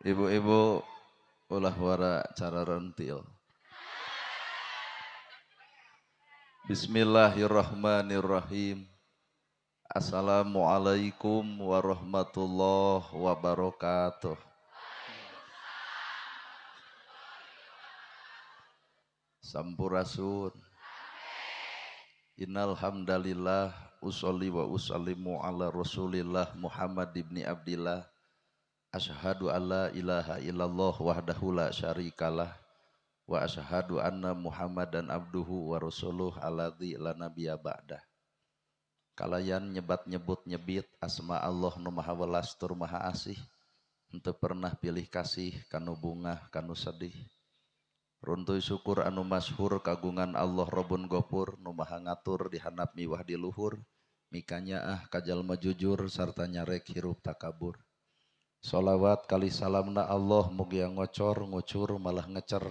Ibu-ibu ulah wara cara rentil. Bismillahirrahmanirrahim. Assalamualaikum warahmatullahi wabarakatuh. Sampurasun. Innal hamdalillah usolli wa usallimu ala Rasulillah Muhammad ibni Abdillah. Asyhadu alla ilaha illallah wahdahu la syarikalah wa asyhadu anna Muhammadan abduhu wa rasuluh alladzi la nabiyya ba'dah. Kalayan nyebat nyebut nyebit asma Allah nu maha welas tur maha asih, henteu pernah pilih kasih kanu bungah kanu sedih. Runtuy syukur anu masyhur kagungan Allah Robun Gopur nu maha ngatur di handap miwah di luhur, mikanyaah ka jalma jujur sarta nyarek hirup takabur. Sholawat kali salamna Allah mugia ngocor ngucur malah ngecer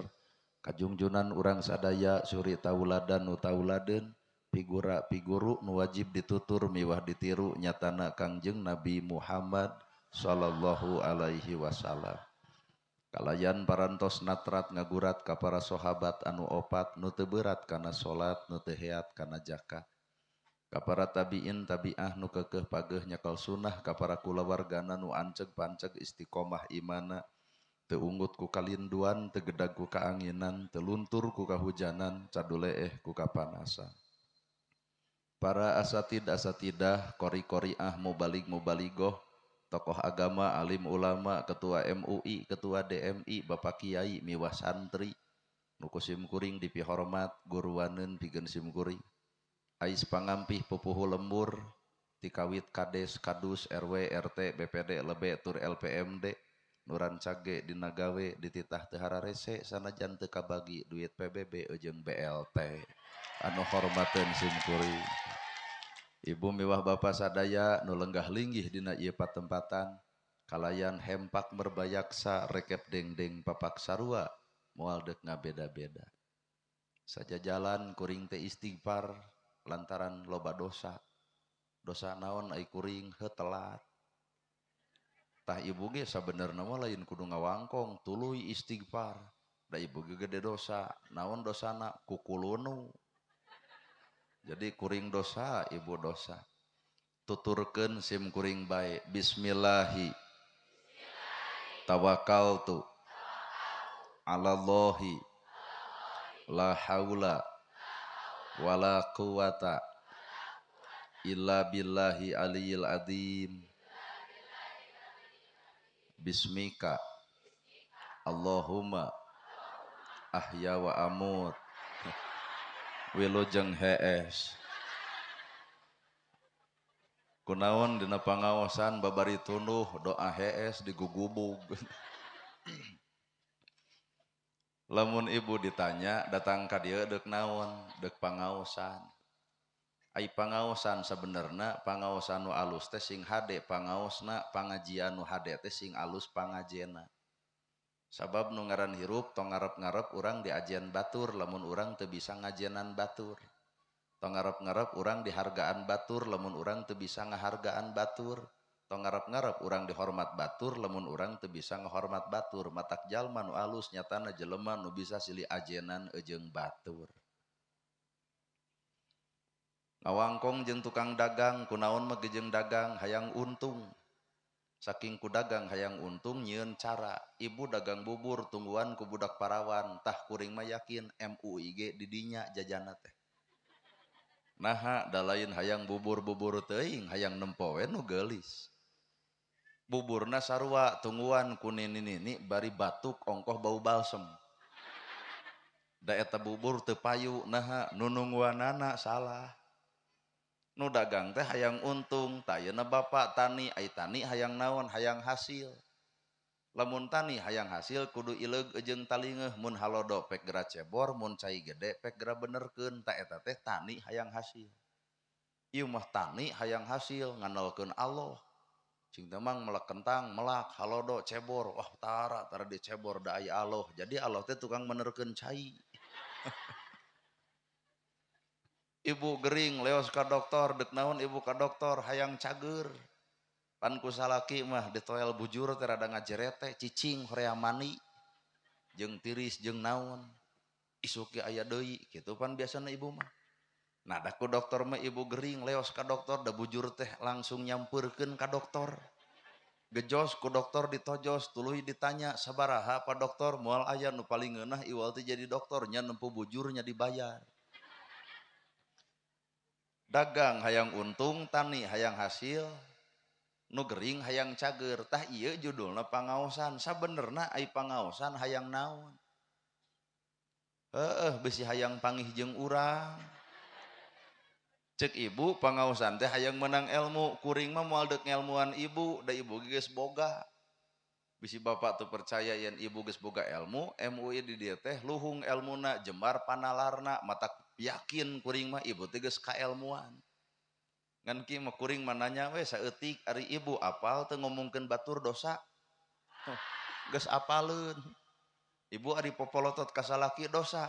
kajungjunan urang sadaya suri tauladan nu tauladeun pigura piguru nu wajib ditutur miwah ditiru nyatana Kangjeng Nabi Muhammad sallallahu alaihi wasallam. Kalayan parantos natrat ngagurat ka para sahabat anu opat nu teu berat kana salat nu teu heat kana zakat. Ka para tabiin tabiah nu keukeuh pageuh nyekel sunah ka para kulawargana nu anceg panceg istiqomah imana teu unggut ku kalinduan teu gedag ku kaanginan teu luntur ku kahujanan caduleeh ku kapanasan. Para asatid asatidah kori-koriah mubalig mubaligoh tokoh agama alim ulama ketua MUI ketua DMI bapak kiai miwah santri nu ku simkuring dipihormat guruaneun pikeun simkuring. Ais pangampih pupuhu lembur tikawit kades kadus RW RT BPD lebe tur LPMD nuran cage dina gawe dititah teu hararese sanajan teu kabagi duit PBB jeung BLT anu hormateun simkuring. Ibu miwah bapa sadaya nu lenggah linggih dina ieu patempatan kalayan hempak merbayaksa rekep dengdeng papak sarua moal deuk ngabeda-beda. Sajajalan kuring teh istighfar lantaran loba dosa. Dosa naon ai kuring heuh telat. Tah ibu ge sabenerna mah lain kudu ngawangkong tuluy istighfar. Da ibu ge gede dosa, naon dosana kukulunu. Jadi kuring dosa, ibu dosa. Tuturkeun sim kuring bae. Bismillahi. Tawakkaltu 'alallahi la haula wala quwata illa billahi aliyil azim. Bismika Allahumma ahya wa amut. Wilujeng hees. Kunaon dina pangaosan babari tunduh doa hees digugubug. Lamun ibu ditanya datang ka dieu deuk naon? Deuk pangaosan. Ai pangaosan sabenerna pangaosan nu alus teh sing hade pangaosna, pangajian nu hade teh sing alus pangajena. Sabab nu ngaran hirup tong ngarep-ngarep urang diajian batur lamun urang teu bisa ngajenan batur. Tong ngarep-ngarep urang dihargaan batur lamun urang teu bisa ngahargaan batur. Tong ngarep-ngarep urang dihormat batur lamun urang teu bisa ngahormat batur. Matak jalma nu alus nyatana jelema nu bisa silih ajenan jeung batur. Ngawangkong jeung tukang dagang kunaon mah jeung dagang hayang untung. Saking ku dagang hayang untung nyieun cara. Ibu dagang bubur tungguan ku budak parawan tah kuring mah yakin MUI ge di dinya jajana teh. Naha da lain hayang bubur-bubur teuing hayang nempo we nu geulis. Buburna sarua tungguan ku nini-nini bari batuk ongkoh bau balsem. Da eta bubur teu payu naha nu nungguanana salah. Nu dagang teh hayang untung, tah ayeuna bapak tani, ai tani hayang naon, hayang hasil. Lamun tani hayang hasil kudu ileug jeung talingeuh mun halodo pek geura cebor, mun cai gede pek geura benerkeun, tah eta teh tani hayang hasil. Ieu mah tani hayang hasil ngandalkeun Allah. Cing teh mang melak kentang, melak halodo cebor, wah tara tara dicebor da aya Allah. Jadi Allah teh tukang benerkeun cai. Ibu gering leos ka dokter, dek naon ibu ka dokter hayang cager. Pan ku salaki mah ditoel bujur teh rada ngajerete cicing horea mani jeung tiris jeung naon. Isuk ge aya deui kitu pan biasana ibu mah. Nah da ku dokter mah ibu gering leos ka dokter da bujur teh langsung nyampeurkeun ka dokter. Gejos ku dokter ditojos tuluy ditanya sabaraha Pak dokter moal aya nu paling ngeunah iwal teh jadi dokter nya nempo bujurnya dibayar. Dagang hayang untung, tani hayang hasil, nu gering hayang cager. Tah ieu judulna pangaosan. Sabenerna ai pangaosan hayang naon? Heeh, bisi hayang pangih jeung urang. Cek ibu pangaosan teh hayang menang ilmu, kuring mah moal deuk ngelmuan ibu, da ibu geus boga. Bisi bapak tuh percaya yen ibu geus boga ilmu, MUI di dieu teh luhung elmuna, jembar panalarna, mata yakin kuring mah ibu teh geus kaelmuan. Ngan ki mah kuring mah nanya we saeutik ari ibu apal teu ngomongkeun batur dosa? Huh, geus apaleun. Ibu ari popolotot ka salaki dosa.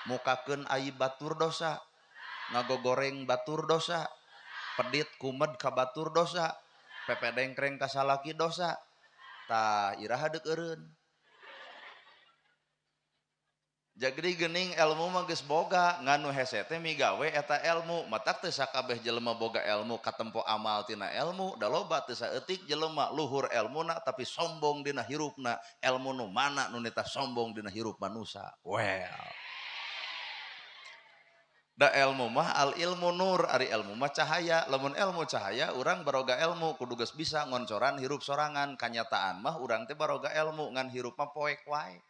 Mukakeun aib batur dosa. Ngagogoreng batur dosa. Pedit kumed ka batur dosa. Pepedengkreng ka salaki dosa. Tah iraha deuk eureun. Jadi gening ilmu mah geus boga, ngan nu hese teh migawe eta ilmu, matak teu sakabeh jelema boga ilmu katempo amal tina ilmu, da loba teu saeutik jelema luhur elmuna tapi sombong dina hirupna, ilmu nu mana nu nita sombong dina hirup manusa. Well. Da ilmu mah al ilmu nur, ari ilmu mah cahaya, lamun ilmu cahaya urang baroga ilmu kudu geus bisa ngoncoran hirup sorangan, kanyataan mah urang teh baroga ilmu ngan hirup mah poek wae.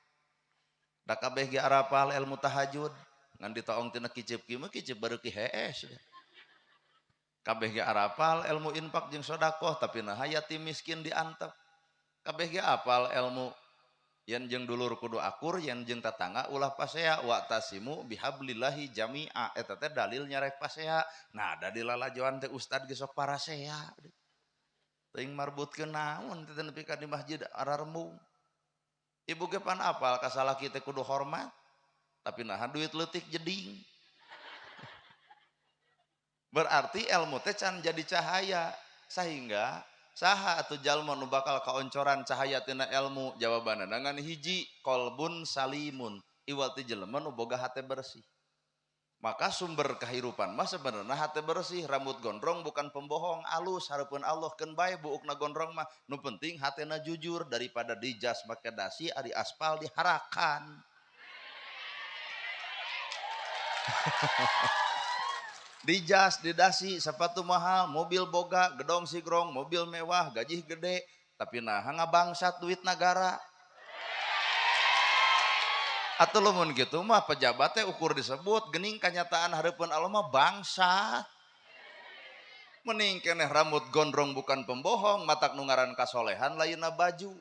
Da kabeh ge arapal ilmu tahajud ngan ditoong tina kicip ki mah kicip bareuki hees. Kabeh ge arapal ilmu infak jeung sedekah tapi nah yatim miskin diantep. Kabeh ge apal ilmu yen jeung dulur kudu akur, yen jeung tatangga ulah pasea, wa tasimu bihablillahi jami'a eta teh dalil nyarek pasea. Nah da dilalajoan teh ustad ge sok parasea. Teuing marbutkeun naon teh nepi ka di masjid ararembung. Ibu ge pan apal ka salaki teh kudu hormat, tapi naha duit leutik jeding. Berarti ilmu teh can jadi cahaya, sehingga saha atuh jalma nu bakal kaoncoran cahaya tina ilmu? Jawabanna ngan hiji, kolbun salimun, iwal ti jelema nu boga hate bersih. Maka sumber kehidupan mah sebenarnya hate bersih, rambut gondrong bukan pembohong, alus hareupeun Allah keun bae buukna gondrong mah, nu penting hatena jujur daripada dijas make dasi ari aspal diharakan. Dijas, didasi, sepatu mahal, mobil boga, gedong sigrong, mobil mewah, gaji gede, tapi nah ngabangsat duit negara. Atau lamun gitu mah pejabatnya ukur disebut gening kenyataan hareupeun Allah mah bangsat. Mending keneh rambut gondrong bukan pembohong, matak nu ngaran kasolehan lainna baju.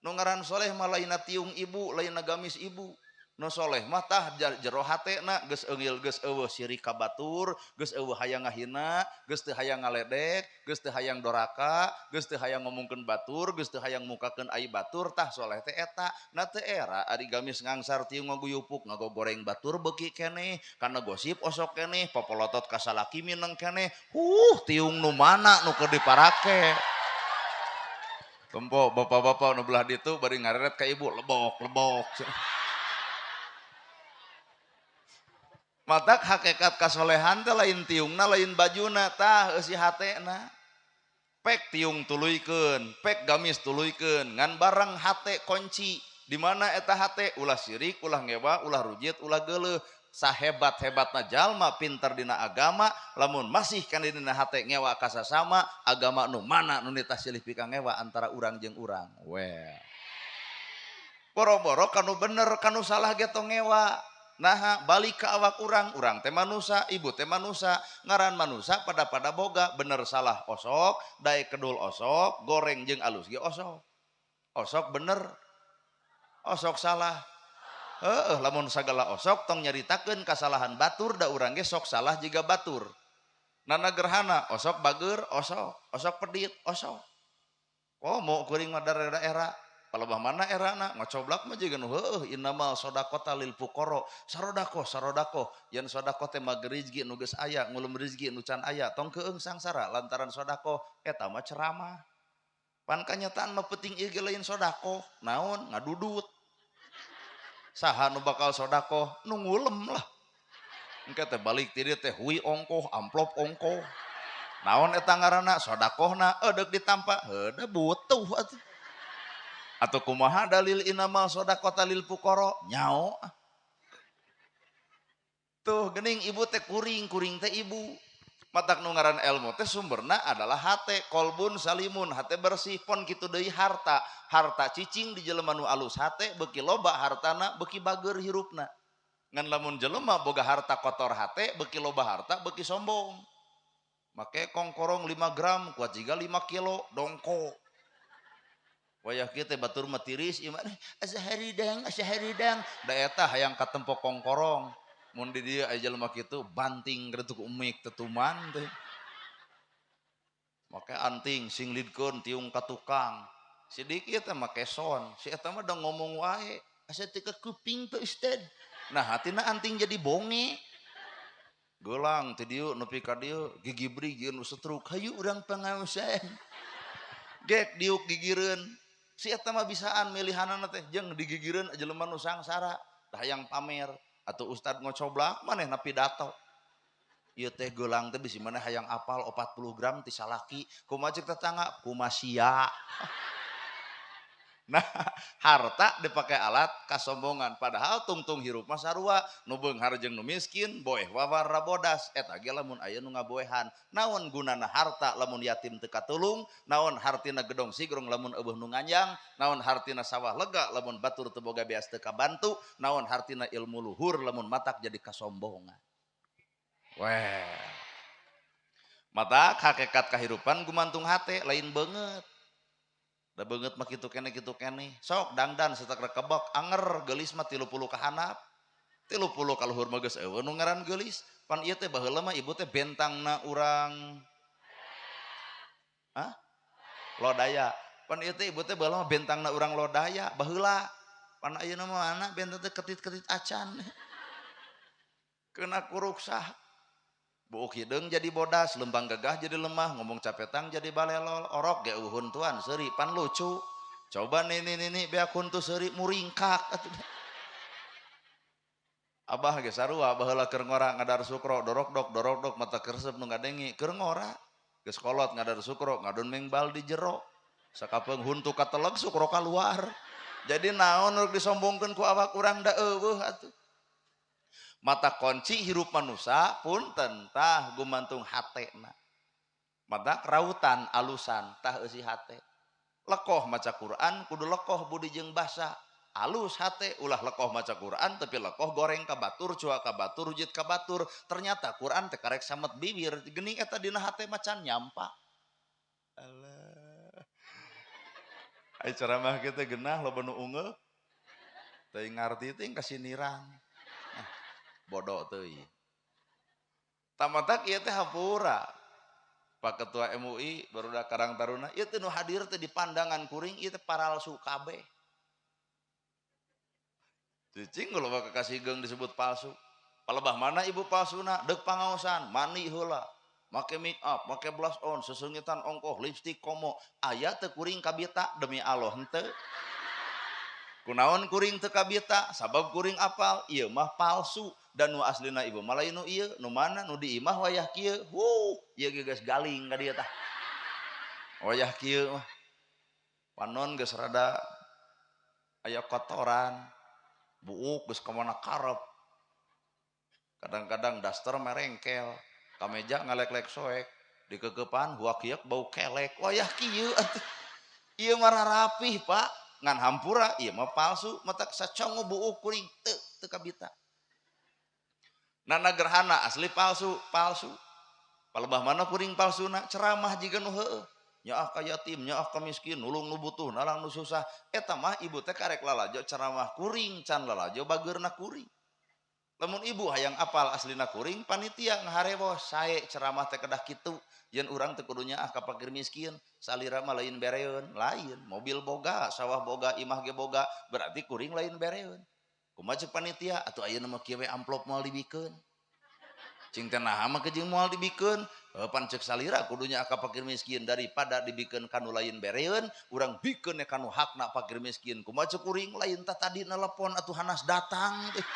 Nu ngaran soleh mah lainna tiung ibu, lainna gamis ibu. Nu soleh mah tah jero hatena geus eungil geus eueuh sirik ka batur, geus eueuh hayang ngahina, geus teu hayang ngaledek, geus teu hayang doraka, geus teu hayang ngomongkeun batur, geus teu hayang mukakeun aib batur, tah soleh teh eta. Na teu era ari gamis ngangsar tiung ngaguyupuk ngagogoreng batur beuki keneh, kana gosip osok keneh, popolotot ka salaki mineng keneh. Huh, tiung nu mana nu keur diparake. Tempo bapak-bapak nu belah ditu bari ngareret ka ibu lebok-lebok. Matak hakikat kasolehan teh lain tiungna lain bajuna tah eusi hatena. Pek tiung tuluykeun, pek gamis tuluykeun, ngan barang hate kunci. Di mana eta hate? Ulah sirik, ulah ngewa, ulah rujit, ulah geuleuh. Sahebat-hebatna jalma pinter dina agama, lamun masih kan dina hate ngewa kasasama, agama nu mana nu nitah silih pika ngewa antara urang jeung urang. Well. Boro-boro kanu bener kanu salah ge tong ngewa. Nah, balik ke awak urang, urang teh manusa, ibu teh manusa, ngaran manusa pada-pada boga, bener salah osok, daek kedul osok, goreng jeung alus ge osok. Osok bener, osok salah. Heeh, lamun sagala osok tong nyaritakeun kasalahan batur da urang ge sok salah jiga batur. Nana gerhana osok bager osok, osok pedit osok. Komo kuring mah daerah. Palebah mana erana ngocoblak mah jiga nu heueuh innamal shadaqata lil fuqara. Sarodakoh sarodakoh yen sodakoh teh mah rizki nu geus aya ngulum rizki nu can aya tong keung sangsara lantaran sodakoh eta mah ceramah. Pan kanyataan mah penting ieu ge lain sodakoh naon ngadudut. Saha nu bakal sodakoh nu ngulem lah. Engke teh balik ti dieu teh hui ongkoh amplop ongkoh. Naon eta ngaranna sodakohna deuk ditampa heuh da butuh atuh. Atau kumaha dalil innamal shadaqata lil fuqara nyao. Tuh geuning ibu teh kuring, kuring teh ibu. Matak nu ngaran ilmu teh sumberna adalah hate, kolbun salimun, hate bersih pon kitu deui harta. Harta cicing di jelema nu alus hate beuki loba hartana beuki bageur hirupna. Ngan lamun jelema boga harta kotor hate beuki loba harta beuki sombong. Make kongkorong 5 gram kuat jiga 5 kilo dongko. Wayah kieu teh batur mah tiris ieu mah asa haridang asa haridang da eta hayang katempo kongkorong. Mun di dieu aya jelema kitu banting geretuk umik tetuman teh. Make anting sing lidkeun tiung ka tukang. Sidik ieu teh make son, si eta mah da ngomong wae asa teu ka kuping Pak Ustad. Nah hatina anting jadi bonge. Gelang ti dieu nepi ka dieu gigibri jeung nu setruk hayu urang pangaosan. Gek diuk gigireun. Si eta mah bisaan milihanana teh jeung digigireun jelema nu sangsara, tah hayang pamer atuh ustad ngocoblak manehna pidato. Ieu teh gelang teh bisi maneh hayang apal 40 gram ti salaki, kumaha ceuk tetangga kumasia. Nah, harta dipakai alat kasombongan padahal tungtung hirup mah sarua nu beunghar jeung nu miskin boeh wawarra bodas eta ge lamun aya nu ngaboehan. Naon gunana harta lamun yatim teu katulung, naon hartina gedong sigrong lamun eueuh nu nganjang, naon hartina sawah lega lamun batur teu boga beas teu kabantu, naon hartina ilmu luhur lamun matak jadi kasombongan. Weh. Mata hakikat kahirupan gumantung hate lain beungeut. Da beungeut mah kitu keneh kitu keneh. Sok dangdan setak rekebok anger geulis mah 30 ka handap. 30 ka luhur mah geus eueuh nu ngaran geulis. Pan ieu teh baheula mah ibu teh bentangna urang. Hah? Lodaya. Pan ieu teh ibu teh baheula mah bentangna urang lodaya baheula. Pan ayeuna mah mana bentang teh ketit-ketit acan. Kena kuruksah. Buuk hideung jadi bodas, lembang gagah jadi lemah, ngomong capetang jadi balelol, orok ge eueuh huntuan seuri pan lucu. Coba nini nini beak huntu seuri muringkak atuh. Abah ge sarua baheula keur ngora ngadar sukro dorokdok dorokdok mata keresep nu ngadengi keur ngora. Geus kolot ngadar sukro ngadon mengbal di jero. Sakapeung huntu kateleg sukro kaluar. Jadi naon nu disombongkeun ku awak urang da eueuh atuh. Mata kunci hirup manusia punten tah gumantung hatena. Mata rautan alusan tah eusi hate. Lekoh maca Quran kudu lekoh budi jeung basa. Alus hate ulah lekoh maca Quran tapi lekoh goreng ka batur, cua ka batur, rujit ka batur. Ternyata Quran teh karek samet bibir geuning eta dina hate macan nyampa. Alah. Ai ceramah kieu teh geunah loba nu ungeuk. Teuing ngarti teh kasinirang. Bodoh teuing. Tamatak ieu teh hampura. Pak Ketua MUI barudak Karang Taruna ieu teh nu hadir teh di pandangan kuring ieu teh paralsu kabeh. Cicing loba kakasih geung disebut palsu. Palebah mana ibu palsuna deuk pangaosan mandi heula. Make make up, make blush on, seseungitan ongkoh, lipstick komo. Aya teu kuring kabita demi Allah henteu. Kunaon kuring teu kabita sabab kuring apal ieu mah palsu. Dan nu aslina ibu mah lain nu ieu, nu mana nu di imah wayah kieu. Wuh, ieu ge geus galing ka dieu tah. Wayah kieu mah. Panon geus rada aya kotoran. Buuk geus ka mana karep. Kadang-kadang daster merengkel, kameja ngalek-lek soek, dikekepan huakiek bau kelek. Wayah kieu atuh. Ieu mah rapih, Pak. Ngan hampura ieu mah palsu, matak sacongo buuk kuring teu teu kabita. Nana gerhana asli palsu, palsu. Palebah mana kuring palsuna ceramah jiga nu heueuh. Nyaah ka yatim, nyaah ka miskin, nulung nu butuh, nalang nu susah. Eta mah ibu teh karek lalajo ceramah kuring can lalajo bageurna kuring. Lamun ibu hayang apal aslina kuring panitia ngaharewos sae ceramah teh kedah kitu yen urang teu kudu nyaah ka fakir miskin salira mah lain bereun lain mobil boga sawah boga imah ge boga berarti kuring lain bereun. Kumaha ceuk panitia atuh ayeuna mah kieu we amplop moal dibikeun. Cing teh naha mah jeung moal dibikeun pan ceuk salira kudu nyaah ka fakir miskin daripada dibikeun ka nu lain bereun urang bikeun ka nu hakna fakir miskin. Kumaha ceuk kuring lain tah tadi nelepon atuh hanas datang teh.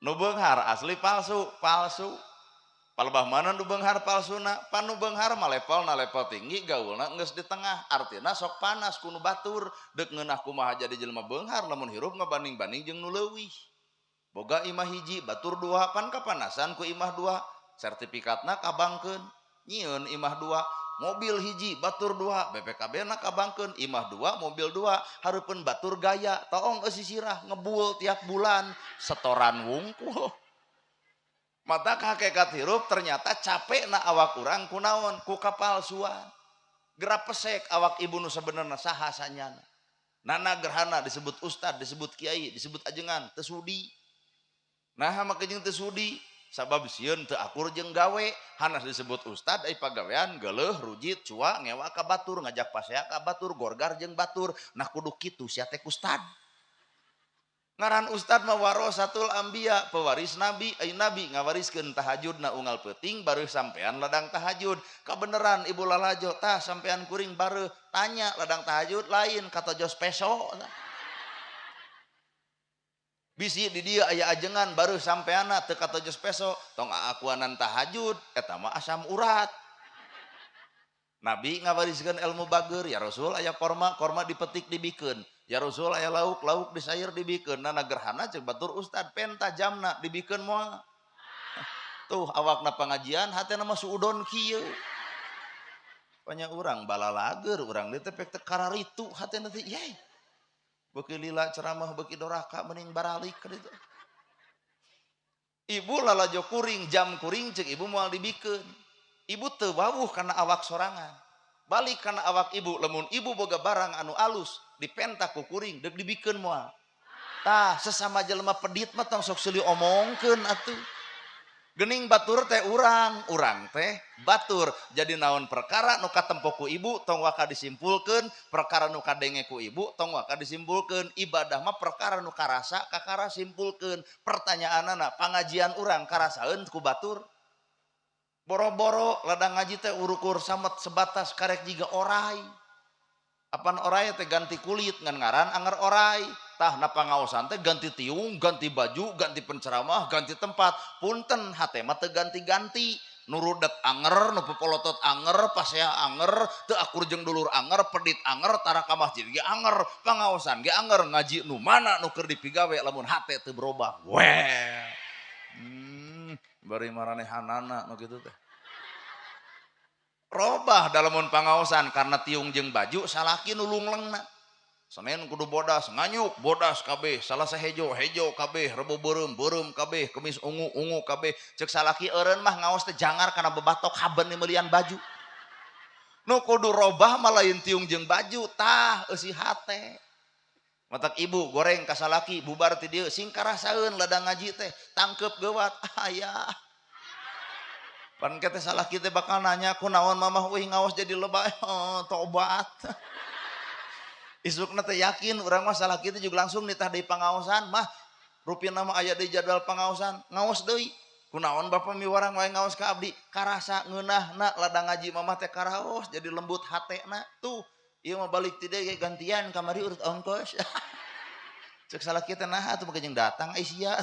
Nu beunghar asli palsu, palsu. Palebah mana nu beunghar palsuna? Pan nu beunghar mah levelna level tinggi, gaulna geus di tengah. Artina sok panas ku nu batur, deuk ngeunah kumaha jadi jelema beunghar lamun hirup ngabanding-banding jeung nu leuwih. Boga imah hiji, batur dua, pan kapanasan ku imah dua, sertifikatna kabangkeun, nyieun imah dua, mobil hiji, batur dua, BPKB na kabangkeun, imah dua, mobil dua, hareupeun batur gaya, toong eusi sirah ngebul tiap bulan, setoran wungkul. Mata hakikat hirup ternyata capek na awak urang kunaon ku kapalsuan. Gerak pesek awak ibu nu sabenerna saha sanyana. Nana gerhana disebut ustad, disebut kiai, disebut ajengan, teu sudi. Nah make jeung teu sudi sabab sieun teu akur jeung gawe, hanas disebut ustad ai pagawean geuleuh rujit cua ngewa ka batur, ngajak pasea ka batur, gorgar jeung batur. Nah kudu kitu sia teh ustad. Ngaran ustad mah warasatul anbiya, pewaris nabi, ai nabi ngawariskeun tahajudna unggal peuting bareuh sampean ladang tahajud. Kabeneran ibu lalajo tah sampean kuring bareuh tanya ladang tahajud lain kata jos peso. Bisi di dieu aya ajengan bareuh sampeanna teu kata jos peso, tong aakuanan tahajud eta mah asam urat. Nabi ngawariskeun ilmu bageur, ya Rasul aya korma, korma dipetik dibikeun. Ya Rasul aya lauk, lauk disair dibikeun. Nana gerhana ceuk batur ustad penta jamna dibikeun moal. Tuh awakna pangajian hatena mah suudon kieu. Panya urang balalager urang dieu teh pek teh kararitu hatena teh yey. Beuki lila ceramah beuki doraka mending baralik ka ditu. Ibu lalajo kuring jam kuring ceuk ibu moal dibikeun. Ibu teu wawuh kana awak sorangan. Balik kana awak ibu lamun ibu boga barang anu alus dipenta ku kuring deuk dibikeun moal. Tah sesama jelema pedit mah tong sok seuli omongkeun atuh. Gening batur teh urang, urang teh batur. Jadi naon perkara nu katempo ku ibu tong waka disimpulkeun, perkara nu kadenge ku ibu tong waka disimpulkeun. Ibadah mah perkara nu karasa kakara simpulkeun. Pertanyaanana pangajian urang karasaeun ku batur. Boro-boro ladang ngaji teh urukur samet sebatas karek jiga orai. Apan orai teh ganti kulit ngan ngaran anger orai. Tah na pangaosan teh ganti tiung, ganti baju, ganti penceramah, ganti tempat. Punten hate mah teu ganti-ganti. Nu rudet anger, nu pepolotot anger, pasea anger, teu akur jeung dulur anger, pedit anger, tara ka masjid ge anger, pangaosan ge anger, ngaji nu mana nu keur dipigawe lamun hate teu berubah. Weh. Bari maranehanana nu kitu teh. Robah dalamun pangaosan karena tiung jeung baju salaki nu lunglengna. Senin kudu bodas, nganyuk bodas kabeh, Salasa hejo, hejo kabeh, Rebo beureum, beureum kabeh, Kemis ungu, ungu kabeh. Ceuk salaki eureun mah ngaos teh jangar kana bebatok haben meulieun baju. Nu kudu robah mah lain tiung jeung baju, tah eusi hate. Matak ibu goreng ka salaki bubar ti dieu sing karasaeun ladang ngaji teh, tangkeup geuwat aya. Pan teh salaki teh bakal nanya kunaon mamah euy ngaos jadi lebay, oh, tobat. Isukna teh yakin urang mah salaki teh juga langsung nitah deui pangaosan mah rupina mah aya deui jadwal pangaosan ngaos deui. Kunaon bapa miwarang wae ngaos ka abdi karasa ngeunahna ladang ngaji mamah teh karaos jadi lembut hatena tuh. Ieu mah balik ti dieu gantian kamari urut ongkos. Ceuk salaki teh naha atuh make jeung datang ai sia.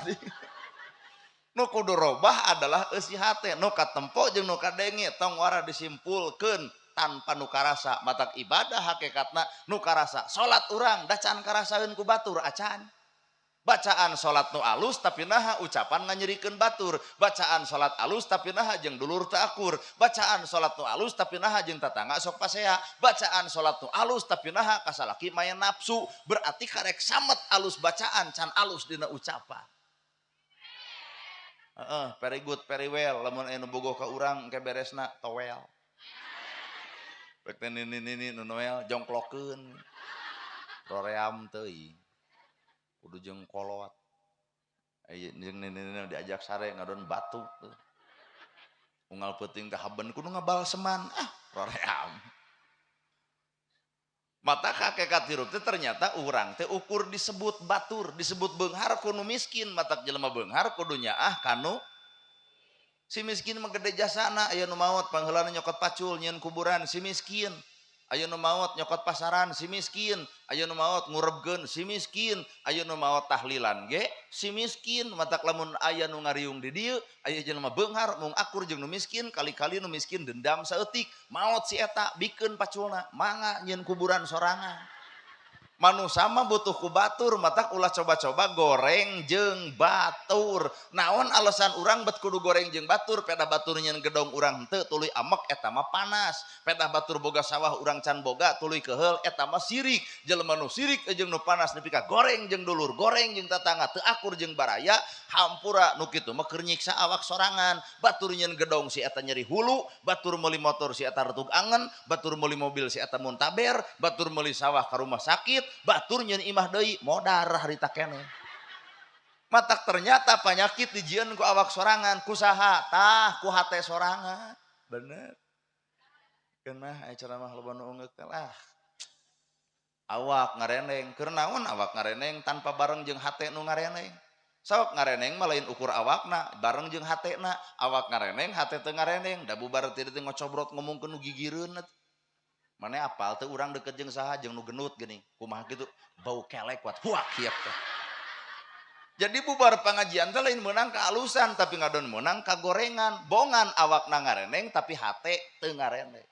Nu kudu robah adalah eusi hate, nu katempo jeung nu kadenge tong wara disimpulkeun tanpa nu karasa. Matak ibadah hakikatna nu karasa. Salat urang da can karasaeun ku batur acan. Bacaan salat nu alus tapi naha ucapan nganyerikeun batur. Bacaan salat alus tapi naha jeung dulur teu akur. Bacaan salat nu alus tapi naha jeung tatangga sok pasea. Bacaan salat nu alus tapi naha kasalaki main nafsu. Berarti karek samet alus bacaan can alus dina ucapan. Heeh, very good, very well. Lamun aya nu bogoh ka urang engke beresna towel. Pek teh nini-nini nu noel jongklokeun. Roream teuing. Kudu jeung kolot. Aya jeung nenek-nenek diajak sare ngadon batuk. Unggal peuting teh haben kudu ngabalseman. Ah, roream. Mata hakikat hirup teh ternyata urang teh ukur disebut batur, disebut beunghar kudu miskin, matak jelema beunghar kudu nyaah kanu si miskin mah gede jasana. Aya nu maot pangheulana nyokot pacul nyieun kuburan si miskin, aya nu maot nyokot pasaran si miskin, aya nu maot ngurebkeun si miskin, aya nu maot tahlilan ge si miskin. Matak lamun aya nu ngariung di dieu, aya jelema beunghar mung akur jeung nu miskin, kali-kali nu miskin dendam saeutik, maot si eta bikeun paculna, mangga nyieun kuburan sorangan. Manusa mah butuh ku batur, matak ulah coba-coba goreng jeung batur. Naon alasan urang bet kudu goreng jeung batur? Pedah batur nyieun gedong urang henteu tuluy amek eta mah panas. Pedah batur boga sawah urang can boga tuluy keheul eta mah sirik. Jelema nu sirik jeung nu panas nepi ka goreng jeung dulur, goreng jeung tatangga, teu akur jeung baraya, hampura nu kitu mah keur nyiksa awak sorangan. Batur nyieun gedong si eta nyeri hulu, batur meuli motor si eta retug angen, batur meuli mobil si eta muntaber, batur meuli sawah ka rumah sakit, batur nyeun imah deui modar harita keneh. Matak ternyata penyakit dijieun ku awak sorangan, ku saha? Tah ku hate sorangan. Bener. Keunah aya ceramah loba nu ungeuk teh lah. Awak ngareneng, keur naon awak ngareneng tanpa bareng jeung hate nu ngareneng? Sok ngareneng mah lain ukur awakna, bareng jeung hatena. Awak ngareneng, hate teu ngareneng, da bubar teu teh ngocobrot ngomongkeun nu gigireun atuh. Mane apal teu urang deket jeung saha, jeung nu genut geuning. Kumaha kitu bau kelek wat huak hiap teh. Jadi bubar pengajian teh lain meunang kealusan tapi ngadon meunang kagorengan. Bongan awakna ngareneng tapi hate teu ngareneng.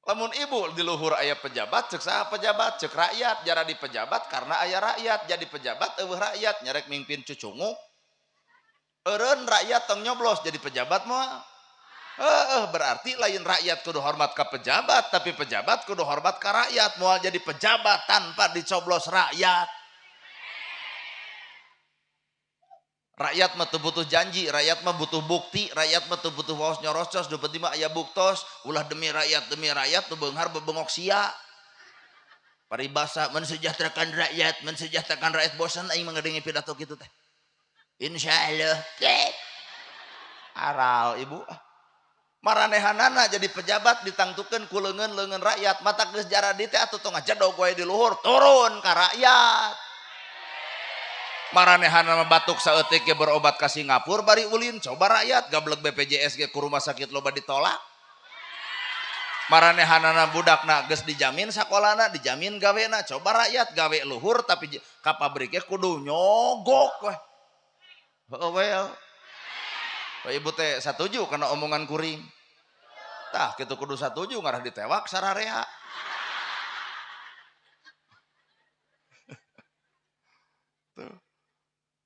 Lamun ibu di luhur aya pejabat, cek saha pejabat, cek rakyat, jara di pejabat karena aya rakyat, jadi pejabat eueuh rakyat nyarek mimpin cucunguk. Eureun rakyat tong nyoblos jadi pejabat moal. Berarti lain rakyat kudu hormat ke pejabat, tapi pejabat kudu hormat ke rakyat. Moal jadi pejabat tanpa dicoblos rakyat. Rakyat mah teu butuh janji, rakyat mah butuh bukti, rakyat mah teu butuh waos nyorocos, nu penting mah aya buktos. Ulah demi rakyat nu beunghar bebengok sia. Paribasa mensejahterakan rakyat bosan aing mah ngadenge pidato kitu teh. Insyaallah. Aral ibu. Maranehanana jadi pejabat ditangtukeun ku leungeun-leungeun rakyat, matak geus jaradi teh atuh tong ngajedog wae di luhur, turun ka rakyat. Maranehanana batuk saeutik ge berobat ka Singapura bari ulin, coba rakyat gablek BPJS ge ku rumah sakit loba ditolak. Maranehanana budakna geus dijamin sakolana, dijamin gawena, coba rakyat gawe luhur tapi ka pabriknya kudu nyogok weh. Heueuh we. Pak ibu teh satuju kana omongan kuring. Tah kitu kudu satuju ngarah ditewak sararea. Tuh.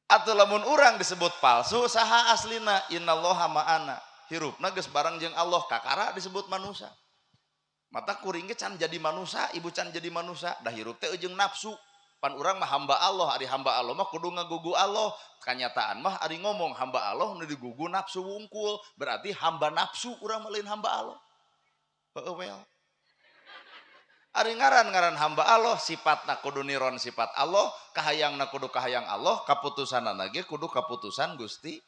Atuh lamun urang disebut palsu saha aslina? Innallaha ma'ana. Hirupna geus bareng jeung Allah, kakara disebut manusa. Mata kuring ge can jadi manusa, ibu can jadi manusa, dah hirup teh jeung nafsu. Pan urang mah hamba Allah, ari hamba Allah mah kudu ngagugu Allah. Kanyataan mah ari ngomong hamba Allah nu digugu nafsu wungkul, berarti hamba nafsu urang mah lain hamba Allah. Heueuh well. Ari ngaran-ngaran hamba Allah sifatna kudu niron sifat Allah, kahayangna kudu kahayang Allah, kaputusanna ge kudu kaputusan Gusti.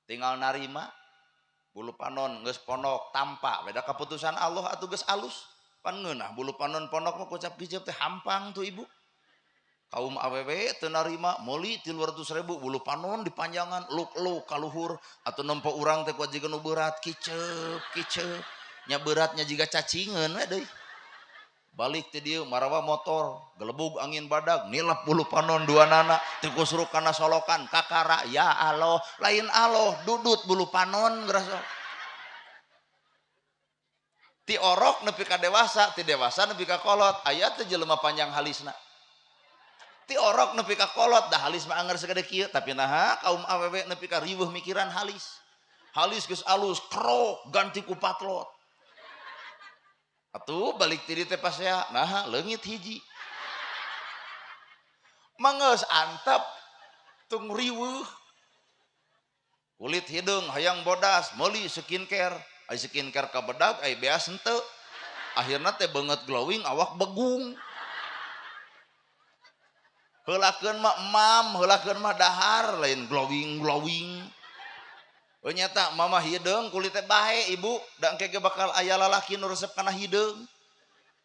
Tinggal narima bulu panon geus ponok tampa beda kaputusan Allah atuh geus alus. Pan ngeunah bulu panon ponok mah kocap kicep teh hampang tuh ibu. Kaum awewe teu narima meuli 300.000 bulu panon dipanjangan luk-luk kaluhur atuh nempo urang teh kuat jiga nu berat kicep kicep nya beratnya jiga cacingeun we deui. Balik ti dieu marawa motor gelebug angin badag nilep bulu panon dua nana tikusruk kana solokan kakara ya Allah lain Allah dudut bulu panon gerasa. Ti orok nepi ka dewasa, ti dewasa nepi ka kolot aya teh jelema panjang halisna. Ti orok nepi ka kolot dah halis mah anger sagede kieu tapi naha kaum awewe nepi ka riweuh mikiran halis. Halis geus alus krok ganti ku patlot. Atuh balik ti dieu teh pasea naha leungit hiji. Mangeus antep tung riweuh. Kulit hideung hayang bodas meuli skincare, ai skincare ka bedag ai beas henteu. Akhirna teh beungeut glowing awak begung. Heulakeun mah emam, heulakeun mah dahar, lain glowing glowing. Oh nyata mama hideung kulit teh bae ibu, da engke ge bakal aya lalaki nu resep kana hideung.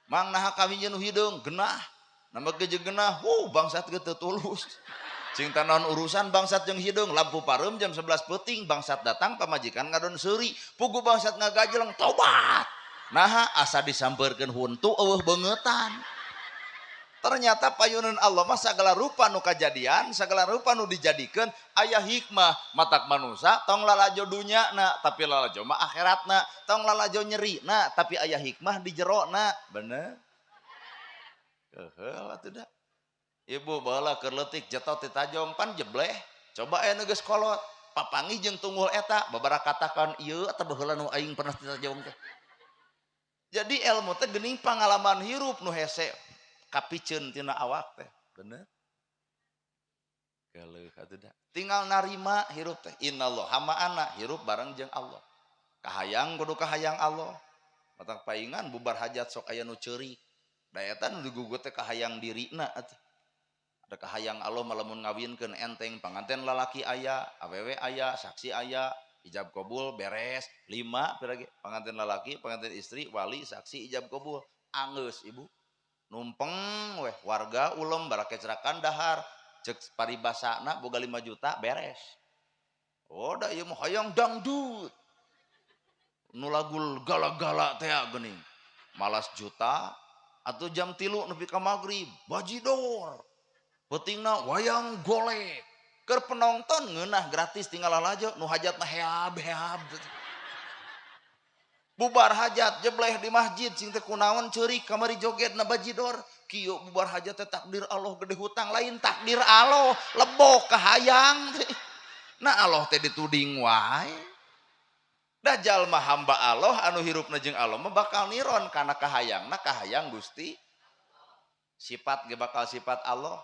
Mang naha kawin jeung nu hideung, genah. Nambah ge jeung genah, bangsat ge teu tulus. Cing tanaon urusan bangsat jeung hideung, lampu pareum jam 11 peuting, bangsat datang pamajikan ngadon seuri, pugu bangsat ngagajeleng tobat. Naha asa disampeurkeun huntu eueuh beungeutan. Ternyata payunan Allah mah segala rupa nu kajadian, segala rupa nu dijadikeun aya hikmah. Matak manusia tong lalajo dunyana tapi lalajo mah akhiratna, tong lalajo nyerina tapi aya hikmah di jerona. Bener? Keheul atuh da. Ibu baheula keur leutik jetot ti tajong pan jebleh. Coba aya nu geus kolot, papanggih jeung tunggul eta babarakatakan ieu atah baheula nu aing pernah ti tajong teh. Jadi ilmu teh geuning pangalaman hirup nu hese kapiceun tina awak teh. Bener? Geuleuh atuh da. Tinggal narima hirup teh. Innallaha ma'ana, hirup bareng jeung Allah. Kahayang kudu kahayang Allah. Matak paingan bubar hajat sok aya nu ceurik. Da eta nu digugut teh kahayang dirina atuh. Ada kahayang Allah mah lamun ngawinkeun enteng, panganten lalaki aya, awewe aya, saksi aya, ijab kabul beres, 5 pira ge, panganten lalaki, panganten istri, wali, saksi, ijab kabul. Anggeus ibu. Numpeng weh warga ulem barakecrakan dahar, cek paribasana boga 5 juta beres. Oh da ieu mah hayang dangdut. Nu lagu gala-gala teh geuning. Malas juta atuh jam 3 nepi ka magrib, bajidor. Peutingna wayang golek. Keur penonton ngeunah gratis tinggal lalajo nu hajat mah heab-heab. Bubar hajat jebleh di masjid sing teh kunaon ceurik kamari joget na bajidor. Kieu bubar hajat teh takdir Allah gede hutang, lain takdir Allah lebok kahayang teh. Nah Allah teh dituding wae. Dajjal mah hamba Allah anu hirupna jeung Allah mah bakal niron kana kahayangna kahayang Gusti. Sifat ge bakal sifat Allah.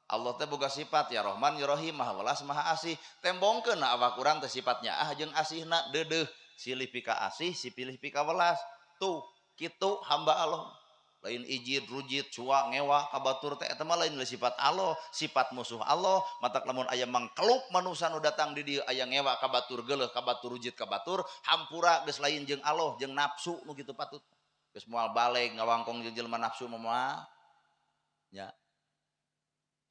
Allah teh boga sifat ya Rahman ya Rahim, Maha Welas Maha Asih. Tembongkeun na awak urang teh sifatnya ah jeung asihna deudeuh. Silih pika asih, si pilih pika welas. Tuh, kitu hamba Allah. Lain ijid, rujit, cua, ngewa, kabatur teh eta mah lain sifat Allah, sifat musuh Allah. Matak lamun aya mangkeluk manusa nu datang di dieu aya ngewa kabatur geuleuh, kabatur rujit, kabatur hampura geus lain jeung Allah, jeung nafsu nu kitu patut. Geus moal baleg ngawangkong jeung jelema nafsu mah moal. Nya.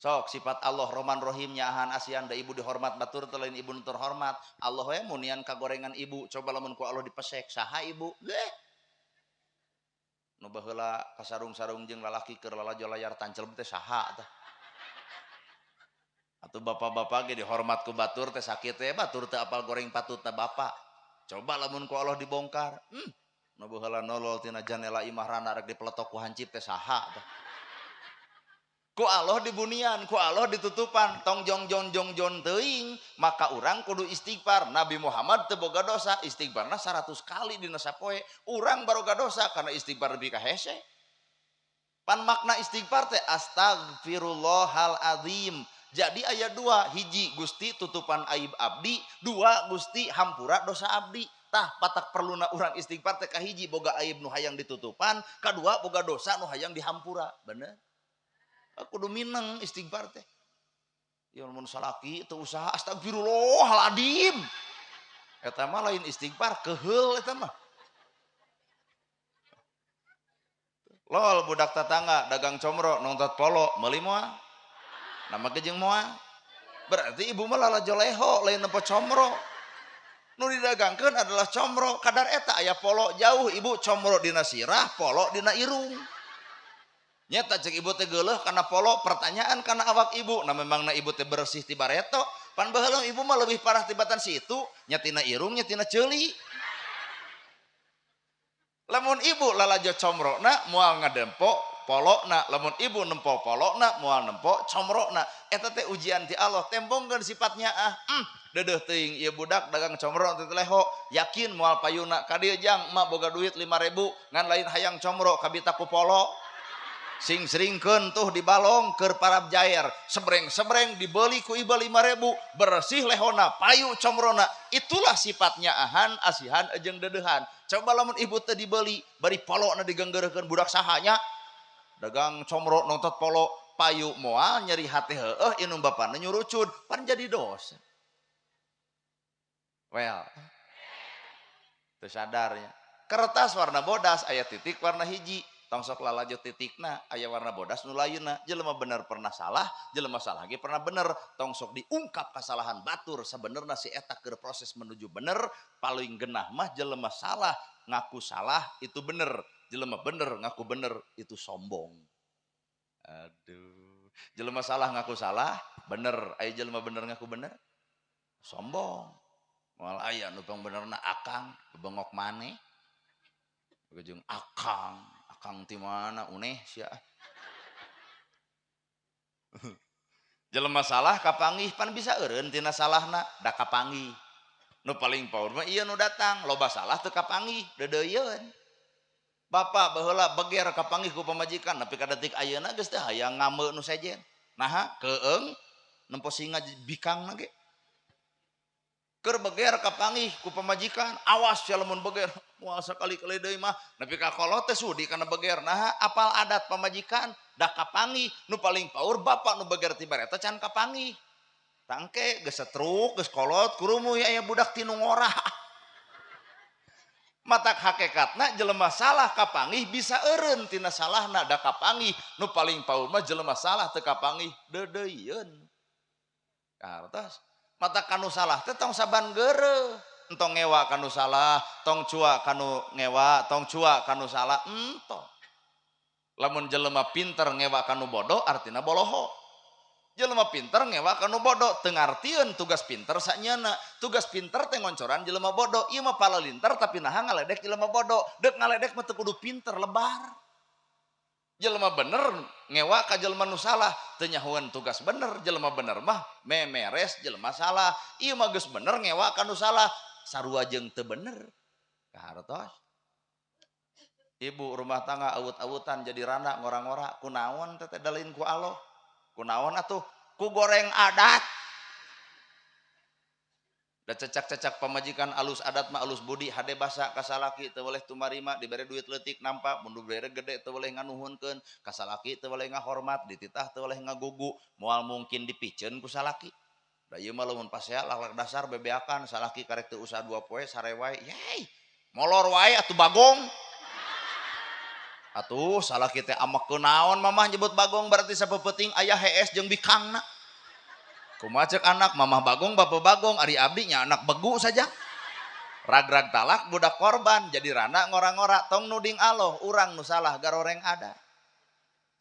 Sok sifat Allah Rahman Rahim nyaahan asihan da ibu dihormat batur teh lain ibu nu terhormat. Allah we munian kagorengan ibu, coba lamun ku Allah dipesek saha ibu? Leh. Nu baheula kasarung-sarung jeung lalaki keur lalajo layar tancep teh saha tah? Atuh bapak-bapak ge dihormat ku batur teh sakit teh batur teh apal goreng patutna bapak. Coba lamun ku Allah dibongkar. Nu baheula nolol tina janela imah rana rek dipeletok ku hancip teh saha tah? Ku Allah dibunian, ku Allah ditutupan, tong jong jong jong jon teuing, maka urang kudu istighfar. Nabi Muhammad teu boga dosa, istighfarna 100 kali dina sapoe. Urang baroga dosa karena istighfar lebih ka hese. Pan makna istighfar teh astagfirullahal azim. Jadi aya dua, hiji Gusti tutupan aib abdi, dua Gusti hampura dosa abdi. Tah patak perluna urang istighfar teh kahiji boga aib nu hayang ditutupan, kadua boga dosa nu hayang dihampura. Bener? Aku kudu mineng istighfar teh. Ya mun salaki teu usaha astagfirullahaladzim. Eta mah lain istighfar, keheul eta mah. Lol budak tetangga dagang comro nontot polo meuli moal. Nama ge jeung moal. Berarti ibu mah lalajo leho lain nempo comro. Nu didagangkeun adalah comro. Kadar eta aya polo jauh ibu comro dina sirah, polo dina irung. Nyata cek ibu teh geuleuh kana polo, pertanyaan kana awak ibu. Nah memangna ibu teh bersih ti bareto, pan baheula ibu mah lebih parah tibatan situ, nya tina irung nya tina ceuli. Lamun ibu lalajo comrona moal ngadempo polona, lamun ibu nempo polona moal nempo comrona. Eta teh ujian ti Allah, tembongkeun sifatnya ah. Dedeuh teuing ieu budak dagang comro teh leho, yakin moal payuna ka dieu jang emak boga duit 5.000 ngan lain hayang comro kabita ku polo. Sing seringkeun tuh di balong keur parab jair, sebreng-sebreng dibeli ku iba 5.000, bersih lehona, payu comrona. Itulah sifatnya ahan, asihan jeung dedeuhan. Coba lamun ibu teh dibeli, bari polona digenggeurekeun budak sahanya, dagang comro nontot polo, Payu moal nyeri hate heueuh inum bapana nyurucud pan jadi dosa. Well, teu sadarnya. Kertas warna bodas aya titik warna hiji. Tong sok lalajo titikna aya warna bodas nu lainna. Jelema bener pernah salah, jelema salah ge pernah bener. Tong sok diungkap kesalahan batur sebenarnya si eta keur proses menuju bener. Paling genah mah jelema salah ngaku salah itu bener, jelema bener ngaku bener itu sombong. Aduh, jelema salah ngaku salah bener, aya jelema bener ngaku bener sombong. Moal aya nu pang benerna akang bengok maneh. Jeung akang, akang ti mana uneh sia. Jelema salah kapanggih pan bisa eureun tina salahna da kapanggih. Nu paling power mah ieu nu datang, loba salah teu kapanggih, deudeuyeun. Bapak baheula beger kapanggih ku pamajikan nepi ka detik ayeuna geus teh hayang ngame nu sejen. Naha keung nempo singa bikangna ge. Keur beger kapanggih ku pamajikan, awas sia lamun beger. Moal sakali-kali deui mah nepi ka kolot teh sudi kana beger. Naha apal adat pamajikan da kapanggih. Nu paling paur bapak nu beger ti bareta can kapanggih. Tangke geus setruk geus kolot kurumuy aya budak tinu ngora. Matak hakikatna jelema salah kapanggih bisa eureun tina salahna da kapanggih. Nu paling paur mah jelema salah teu kapanggih deudeuyeun. Kartos mata kanu salah teh tong saban geureuh. Entong ngewa kanu salah, tong cua kanu ngewa, tong cua kanu salah, entong. Lamun jelema pinter ngewa kanu bodoh artina boloho. Jelema pinter ngewa kanu bodoh teu ngartieun tugas pinter sanyana. Tugas pinter teh ngoncoran jelema bodoh. Ieu mah palalinter tapi naha ngaledek jelema bodoh. Deuk ngaledek mah teu kudu pinter lebar. Jelema bener ngewa ka jelema nu salah teu nyahoeun tugas bener. Jelema bener mah memeres jelema salah. Ieu mah geus bener ngewa ka nu salah sarua jeung teu bener. Kahartos. Ibu rumah tangga awut-awutan jadi randa ngora-ngora kunaon teh teh lain ku Allah. Kunaon atuh ku goreng adat. Da cecak-cecak pamajikan alus adat mah alus budi hade basa ka salaki teu boleh tumarima dibere duit leutik nampa mun dibere gede teu boleh nganuhunkeun ka salaki teu boleh ngahormat dititah teu boleh ngagugu moal mungkin dipiceun ku salaki. Da ieu mah lamun pasea lak-lak dasar bebeakan salaki karek teu usah 2 poe sare wae yey molor wae atuh bagong. Atuh salaki teh amek kunaon mamah nyebut bagong berarti sapeupeting aya hees jeung bikangna. Kumaha ceuk anak mamah bagong bapak bagong ari abdi nya anak begu saja. Rag-rag talak budak korban jadi rana ngora-ngora tong nuding Allah urang nu salah garoreng ada.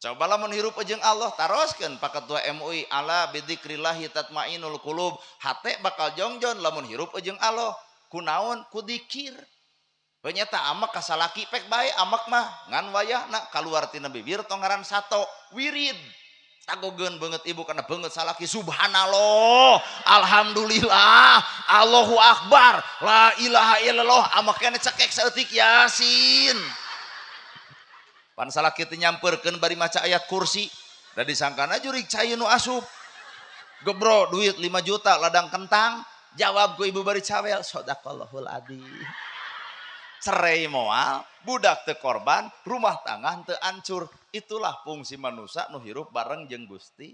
Coba lamun hirup jeung Allah taroskeun Pak Ketua MUI ala bidzikrillahi tatmainul qulub hate bakal jongjon lamun hirup jeung Allah kunaon ku dikir. Penyata amak kasalaki pek bae amak mah ngan wayahna kaluar tina bibir tong ngaran sato wirid. Tagogeun beungeut ibu kana beungeut salaki subhanallah alhamdulillah Allahu akbar la ilaha illallah amak keneh cekek saeutik yasin. Pan salaki teh nyampeurkeun bari maca ayat kursi da disangkana jurig cai nu asup. Gebro duit 5 juta ladang kentang jawab ku ibu bari cawel sadaqallahul adzim. Cerai moal budak teu korban rumah tangga teu hancur. Itulah fungsi manusia nu hirup bareng jeung Gusti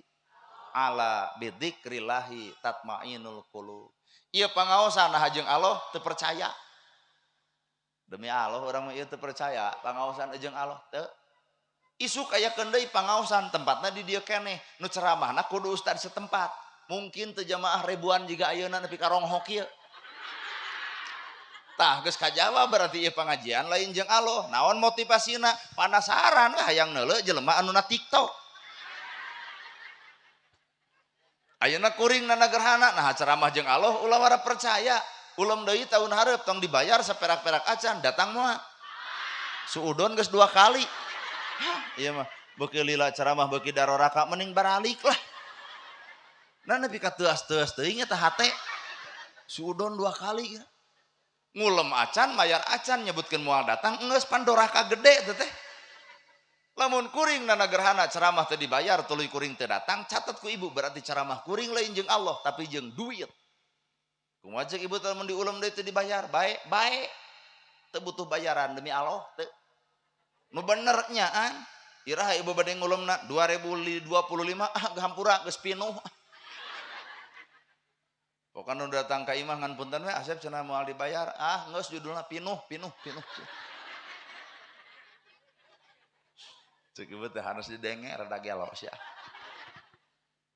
ala bidzikrillahi tatmainul qulub. Ieu pangaosan nah jeung Allah teu percaya. Demi Allah urang mah ieu teu percaya pangaosan jeung Allah teu. Isuk aya deui pangaosan tempatna di dieu keneh nu ceramahna kudu ustad setempat. Mungkin teu jamaah ribuan jiga ayeuna nepi ka ronghok ieu. Tah geus kajawab berarti ieu pangajian lain jeung Allah. Naon motivasina? Panasaran we hayang neuleu jelema anu na TikTok. Ayeuna kuring nana gerhana nah ceramah jeung Allah ulah wara percaya. Ulem deui tahun hareup tong dibayar saperak-perak acan datang moal. Suudon geus 2 kali. Hah, ieu mah beuki lila ceramah beuki daroraka mending baralik lah. Nah nepi ka teuas-teuas teuing eta hate. Suudon 2 kali ya. Ngulem acan mayar acan nyebutkeun moal datang geus pandoraka gede teh teh. Lamun kuring nana gerhana ceramah teu dibayar tuluy kuring teu datang catet ku ibu berarti ceramah kuring lain jeung Allah tapi jeung duit. Kumaha ceuk ibu teh mun diulem deui teu dibayar bae bae teu butuh bayaran demi Allah teu. Nu bener nyaan Iraha ibu bade ngulemna 2025 ah hampura geus pinuh. Pokokna nu datang ka imah ngan punten we Asep cenah moal dibayar. Ah geus judulna pinuh pinuh pinuh. Cek ibu teh harus didenge rada gelo sia.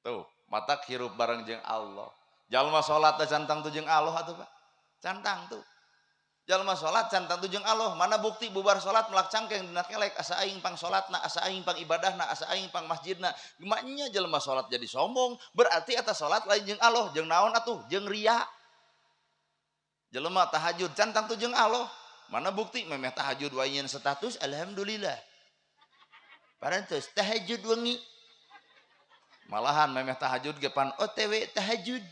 Tuh, matak hirup bareng jeung Allah. Jalma salat teh can tangtu jeung Allah atuh Pak. Can tangtu. Jalma salat can tangtu jeung Allah. Mana bukti bubar salat melak cangkeng dina kelek asa aing pang salatna, asa aing pang ibadahna, asa aing pang masjidna. Maknya jalma salat jadi sombong, berarti eta salat lain jeung Allah, jeung naon atuh? Jeung riya. Jelema tahajud can tangtu jeung Allah. Mana bukti memeh tahajud wae nyeun status alhamdulillah. Parantos tahajud wengi. Malahan memeh tahajud ge pan OTW tahajud.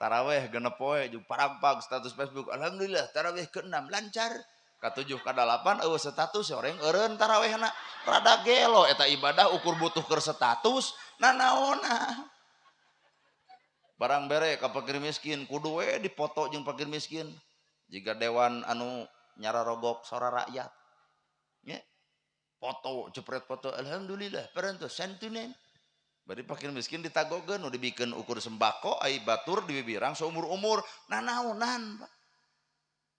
Taraweh genep poe jeung paragpag status Facebook alhamdulillah taraweh ke-6 lancar, ka-7 ka-8 eueuh status oreng eureun tarawehna. Rada gelo eta ibadah ukur butuh keur status nanaonna. Barang bere ka fakir miskin kudu we dipoto jeung fakir miskin jiga dewan anu nyararogok sora rakyat. Nya foto jepret foto alhamdulillah parantos santunan. Bari fakir miskin ditagogeun nu dibikeun ukur sembako ai batur dibibirang saumur-umur nanaonan Pak.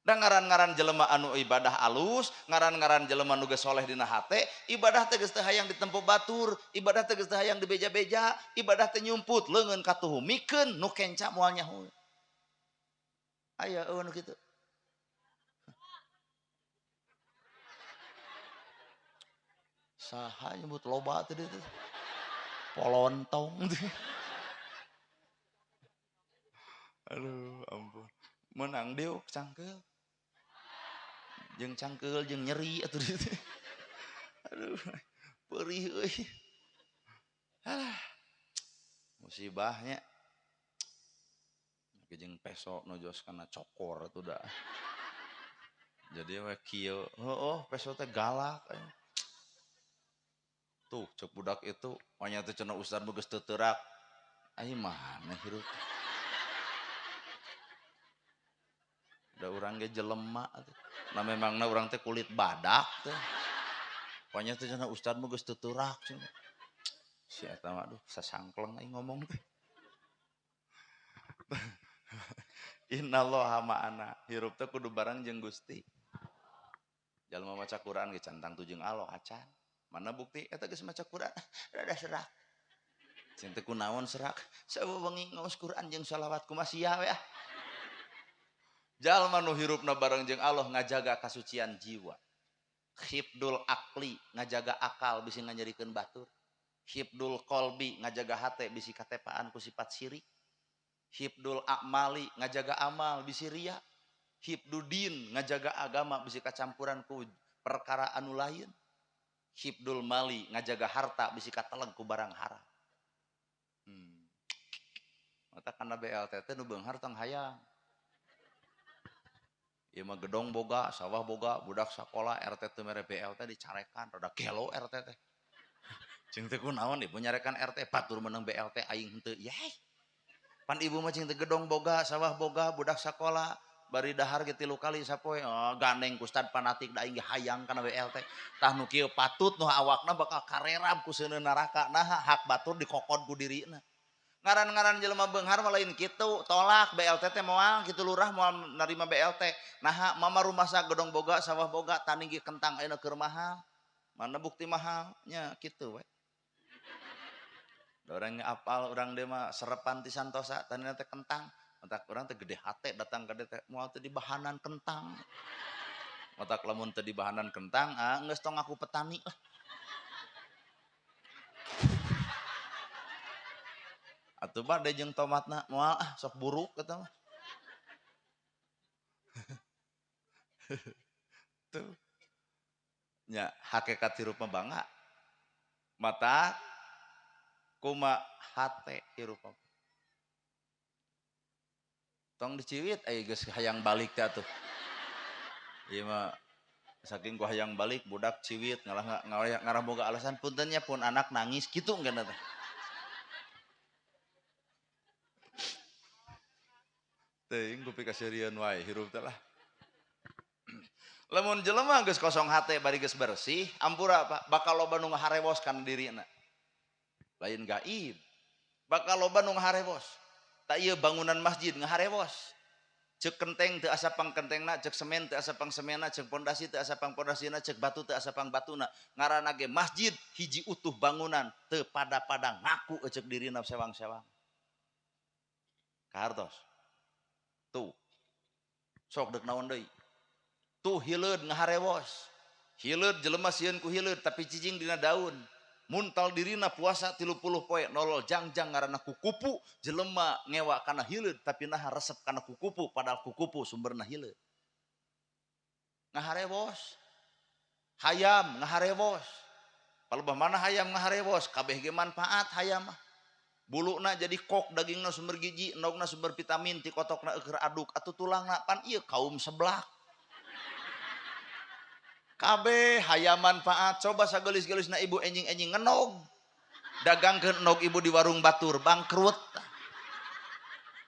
Da ngaran-ngaran jelema anu ibadah alus, ngaran-ngaran jelema nu geus soleh dina hate, ibadah teh geus teu hayang ditempo batur, ibadah teh geus teu hayang dibeja-beja, ibadah teh nyumput leungeun katuhu mikeun nu kenca moal nyaho. Aya eueuh nu kitu. Saha nyebut loba teh dieu teh. Polontong. Aduh ampun. Menang diuk cangkeul. Jeung cangkeul jeung nyeri atuh dieu teh. Aduh, perih euy. Alah. Musibahnya. Jeung peso nu jos kana cokor atuh da. Jadi we kieu, heueuh peso teh galak. Tuh cek budak itu, nya teh cenah ustad mah geus teu teurak. Ai mana hirup. Da urang ge jelema atuh. Nah memangna urang teh kulit badak teh. Pokoknya teh cenah ustad mah geus teu teurak cenah. Si eta mah aduh sasangkleng aing ngomong teh. Innallaha ma'ana. Hirup teh kudu bareng jeung Gusti. Jalma maca Quran ge can tangtu jeung Allah acan. Mana bukti eta geus maca Quran rada serak. Cing teh kunaon serak? Sawengi ngaos Quran jeung shalawat kumaha sia we ah. Jalma nu hirupna bareng jeung Allah ngajaga kasucian jiwa. Hibdul akli ngajaga akal bisi nganyerikeun batur. Hibdul qalbi ngajaga hate bisi katepaan ku sifat sirik. Hibdul amali ngajaga amal bisi riya. Hibdudin ngajaga agama bisi kacampuran ku perkara anu lain. Hibdul mali ngajaga harta bisi kateleg ku barang haram. Mata kana BLT teh nu beunghar tong hayang. Ieu mah gedong boga, sawah boga, budak sakola, RT teu mere BLT dicarekan, rada gelo RT teh. Cing teh kunaon ibu nyarekan RT batur menang BLT aing henteu. Yeh. Pan ibu mah cing teh gedong boga, sawah boga, budak sakola, bari dahar ge 3 kali sapoe. Oh, gandeng ku ustad fanatik da aing ge hayang kana BLT. Tah nu kieu patut nu awakna bakal karerab ku seuneu neraka. Naha hak batur dikokod ku dirina. Ngaran-ngaran jelema beunghar mah lain kitu, tolak BLT teh moal kitu lurah moal narima BLT. Naha mama rumasa gedong boga, sawah boga, tani ge kentang ayeuna keur mahal. Mana bukti mahalnya kitu we. Da urang apal urang deui mah serepan ti Santosa tanina teh kentang. Matak urang teh gede hate datang ka dieu teh moal teh dibahanan kentang. Matak lamun teu dibahanan kentang, ah geus tong ngaku petani lah. Atuh bade jeung tomatna moal ah sok buruk eta mah. Tuh. Nya hakikat hirup mah bangga. Mata kuma hate hirup mah. Tong diciwit ai geus hayang balik teh atuh. Ieu mah saking ku hayang balik budak ciwit ngalah ngarah boga alasan puntennya pun anak nangis kitu enggeuna teh. Teuing ku pikaseurieun wae hirup teh lah. Lamun jelema geus kosong hate bari geus bersih, ampura Pak, bakal loba nu ngaharewos kana dirina. Lain gaib. Bakal loba nu ngaharewos. Tak ieu bangunan masjid ngaharewos. Cek kenteng teu asa pangkentengna, cek semen teu asa pangsemenna, cek pondasi teu asa pangpondasina, cek batu teu asa pangbatuna. Ngaranna ge masjid hiji utuh bangunan teu pada-pada ngaku cek dirina sewang-sewang. Kahartos. Tuh. Sok deuk naon deui? Tuh hileud ngaharewos. Hileud jelema sieun ku hileud tapi cicing dina daun. Muntal dirina puasa 30 poe nolol jangjang ngaranna kukupu, jelema ngewa kana hileud tapi naha resep kana kukupu padahal kukupu sumberna hileud. Ngaharewos. Hayam ngaharewos. Palebah mana hayam ngaharewos, kabeh ge manfaat hayam mah. Buluna jadi kok, dagingna sumber gizi, endogna sumber vitamin, ti kotokna eueur aduk atuh tulangna pan ieu kaum seblak. Kabeh hayam manfaat, coba sagelis-gelisna ibu enjing-enjing ngenog. Dagangkeun endog ibu di warung batur, bangkrut.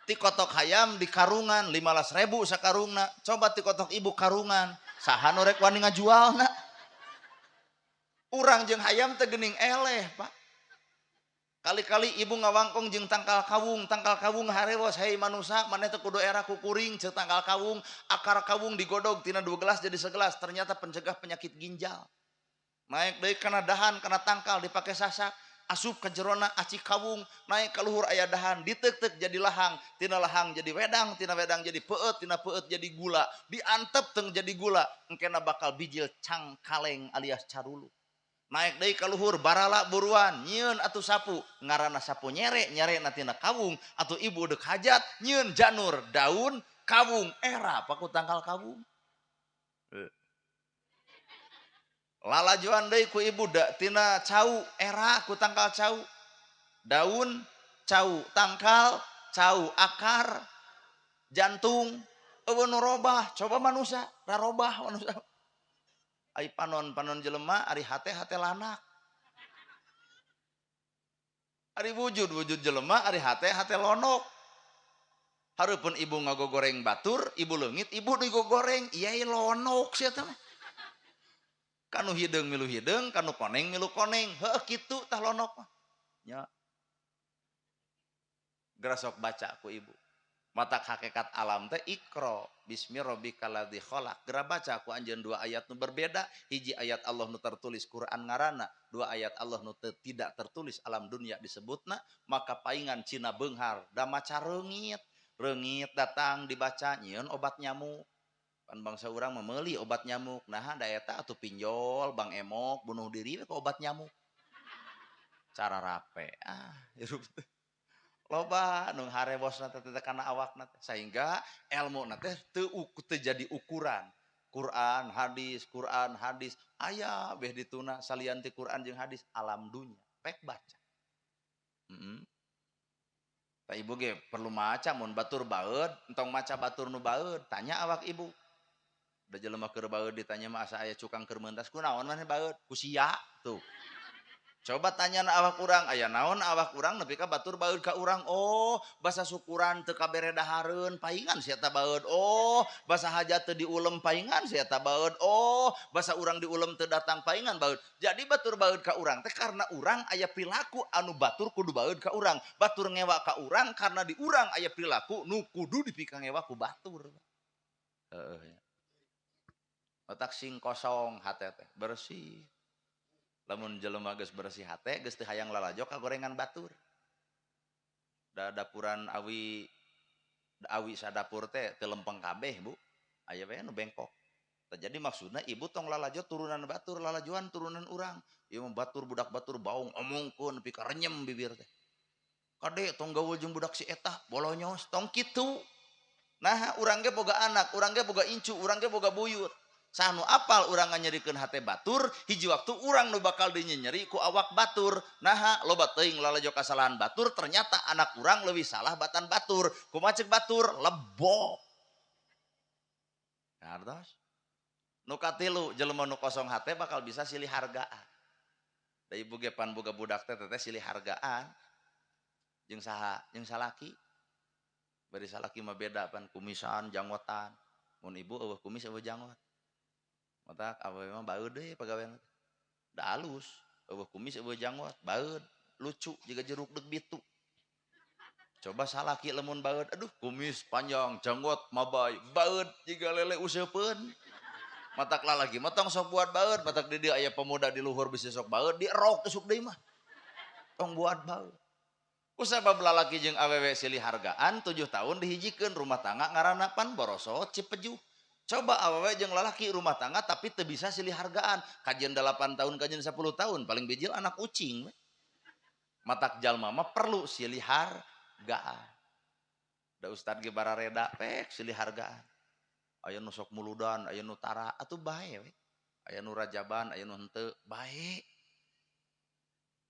Ti kotok hayam di karungan 15.000 sakarungna. Coba ti kotok ibu karungan, saha nu rek wani ngajualna? Urang jeung hayam teh geuning eleh, Pak. Kali-kali ibu ngawangkong jeung tangkal kawung harewos, hei manusa, maneh teh kudu era ku kuring ceuk tangkal kawung, akar kawung digodog tina 2 gelas jadi segelas, ternyata pencegah penyakit ginjal. Naik deui kana dahan, kana tangkal dipake sasak, asup ke jerona aci kawung, naik ka luhur aya dahan, diteuk-teuk jadi lahang, tina lahang jadi wedang, tina wedang jadi peueut, tina peueut jadi gula, diantep teng jadi gula, engkena bakal bijil cangkaleng alias caruluk. Naik deui ka luhur barala buruan nyieun atuh sapu, ngaranna sapu nyere, nyere na tina kawung, atuh ibu deuk hajat nyieun janur daun kawung, era paku tangkal kawung. Lalajuan deui ku ibu da tina cau, era ku tangkal cau, daun cau, tangkal cau, akar jantung, eueuh nu robah, coba manusia rarobah manusia. Ai panon-panon jelema, ari hate-hate lanak. Ari wujud-wujud jelema, ari hate-hate lonok. Hareupeun ibu ngagogoreng batur, ibu leungit, ibu digogoreng, ieu lonok sia teh mah. Kanu hideung milu hideung, kanu koneng milu koneng. Heueuh kitu tah lonok mah. Nya. Gerasok baca ku ibu. Mata hakikat alam teh ikro bismi rabbikal ladzi khalaq. Geura baca ku anjeun dua ayat nu berbeda, hiji ayat Allah nu tertulis Quran ngaranna, dua ayat Allah nu tidak tertulis alam dunia disebutna, maka paingan Cina beunghar da maca reungit. Reungit datang dibaca nyieun obat nyamuk. Pan bangsa urang mah meuli obat nyamuk. Naha da eta atuh pinjol, bang emok, bunuh diri we ku obat nyamuk. Cara rape. Ah, hirup teh. Loba nu harewosna teh teh kana awakna teh sehingga elmuna teh teu jadi ukuran. Quran, hadis, Quran, hadis aya beh dituna salian ti Quran jeung hadis alam dunya pek baca. Ta ibu ge perlu maca mun batur baeud, entong maca batur nu baeud, tanya awak ibu. Da jelema keur baeud ditanya mah asa aya cukang keur meuntas, kunaon maneh baeud? Ku sia tuh. Coba tanya na awak urang, aya naon awak urang nepi ka batur baeud ka urang. Oh, basa syukuran teu kabere dahareun paingan sia ta baeud. Oh, basa hajat teu diulem paingan sia ta baeud. Oh, basa urang diulem teu datang paingan baeud. Jadi batur baeud ka urang teh karena urang aya perilaku anu batur kudu baeud ka urang. Batur ngewa ka urang karena di urang aya perilaku nu kudu dipikangewa ku batur. Heeh ya. Otak sing kosong hate teh bersih. Lamun jelema geus bersih hate geus teu hayang lalajo ka gorengan batur. Da dapuran awi awi sadapur teh teu lempeng kabeh, Bu. Aya we nu bengkok. Tah jadi maksudna ibu tong lalajo turunan batur, lalajoan turunan urang. Ieu mah batur budak batur baung omongkeun nepi ka renyem bibir teh. Kade tong gaul jeung budak si eta bolonyos tong kitu. Nah, urang ge boga anak, urang ge boga incu, urang ge boga buyut. Sanu apal urang nganyerikeun hate batur, hiji waktu urang nu bakal dinyenyeri ku awak batur. Naha loba teuing lalajo kasalahan batur, ternyata anak urang leuwih salah batan batur. Kumaha ceuk batur? Lebok. Kartos. Nu katilu jelema nu kosong hate bakal bisa silih hargaan. Da ibu ge pan boga budak teh teh silih hargaan. Jeung saha? Jeung salaki. Bari salaki mah beda pan kumisan, janggotan. Mun ibu eueuh kumis eueuh janggot. Matak awewe mah baeud deui pagawean. Da alus, eueuh kumis eueuh janggot, baeud, lucu jiga jeruk deuk bitu. Coba salaki lamun baeud, aduh kumis panjang, janggot mabay, baeud jiga lele useupeun. Matak lalaki mah tong sok buat baeud, matak di dieu aya pemuda di luhur bisi sok baeud, dierok isuk deui mah. Tong buat baeud. Kusabab lalaki jeung awewe silih hargaan 7 tahun dihijikeun rumah tangga ngaranna pan borosot cipejuh. Coba awewe jeung lalaki rumah tangga tapi teu bisa silih hargaan. Kajian 8 tahun, kajian 10 tahun paling bijil anak ucing we. Matak jalma mah perlu silih hargaan. Da ustad ge barareda pek silih hargaan. Aya nu sok muludan, aya nu tara, atuh bae we. Aya nu rajaban, aya nu henteu, bae.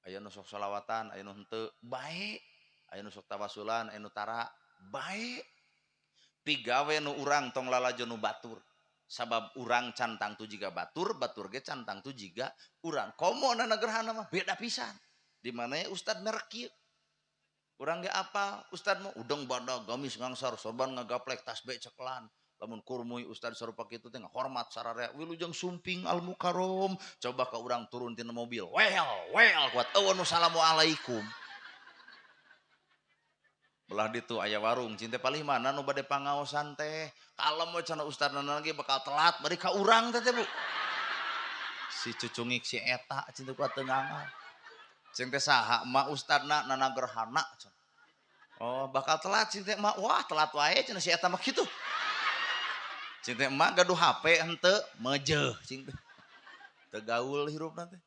Aya nu sok sholawatan, aya nu henteu, bae. Aya nu sok tawasulan, aya nu tara, bae. Pigawe nu urang tong lalajo nu batur. Sabab urang can tangtu jiga batur, batur ge can tangtu jiga urang. Komo na gerhana mah beda pisan. Di mana ya ustad merek kieu. Urang ge apal, ustad mah udeng badag, gamis ngangsar, sorban ngagaplek, tasbih ceklan. Lamun kurmui ustad sarupa kitu teh ngahormat sararea, wilujeng sumping al mukarrom. Coba ka urang turun tina mobil, wel wel kuat eueuh nu salamualaikum. Belah ditu aya warung cinta palih mana nu bade pangaosan teh. Kalem we cenah ustadna lagi bakal telat bari ka urang teh teh Bu. Si cucungik si eta cinta kuat teu ngangal. Cing teh saha emak ustadna nana gerhana cenah. Oh bakal telat cing teh emak, wah telat wae cenah si eta mah kitu. Cing teh emak gaduh HP henteu meujeuh cing teh. Teu gaul hirupna teh.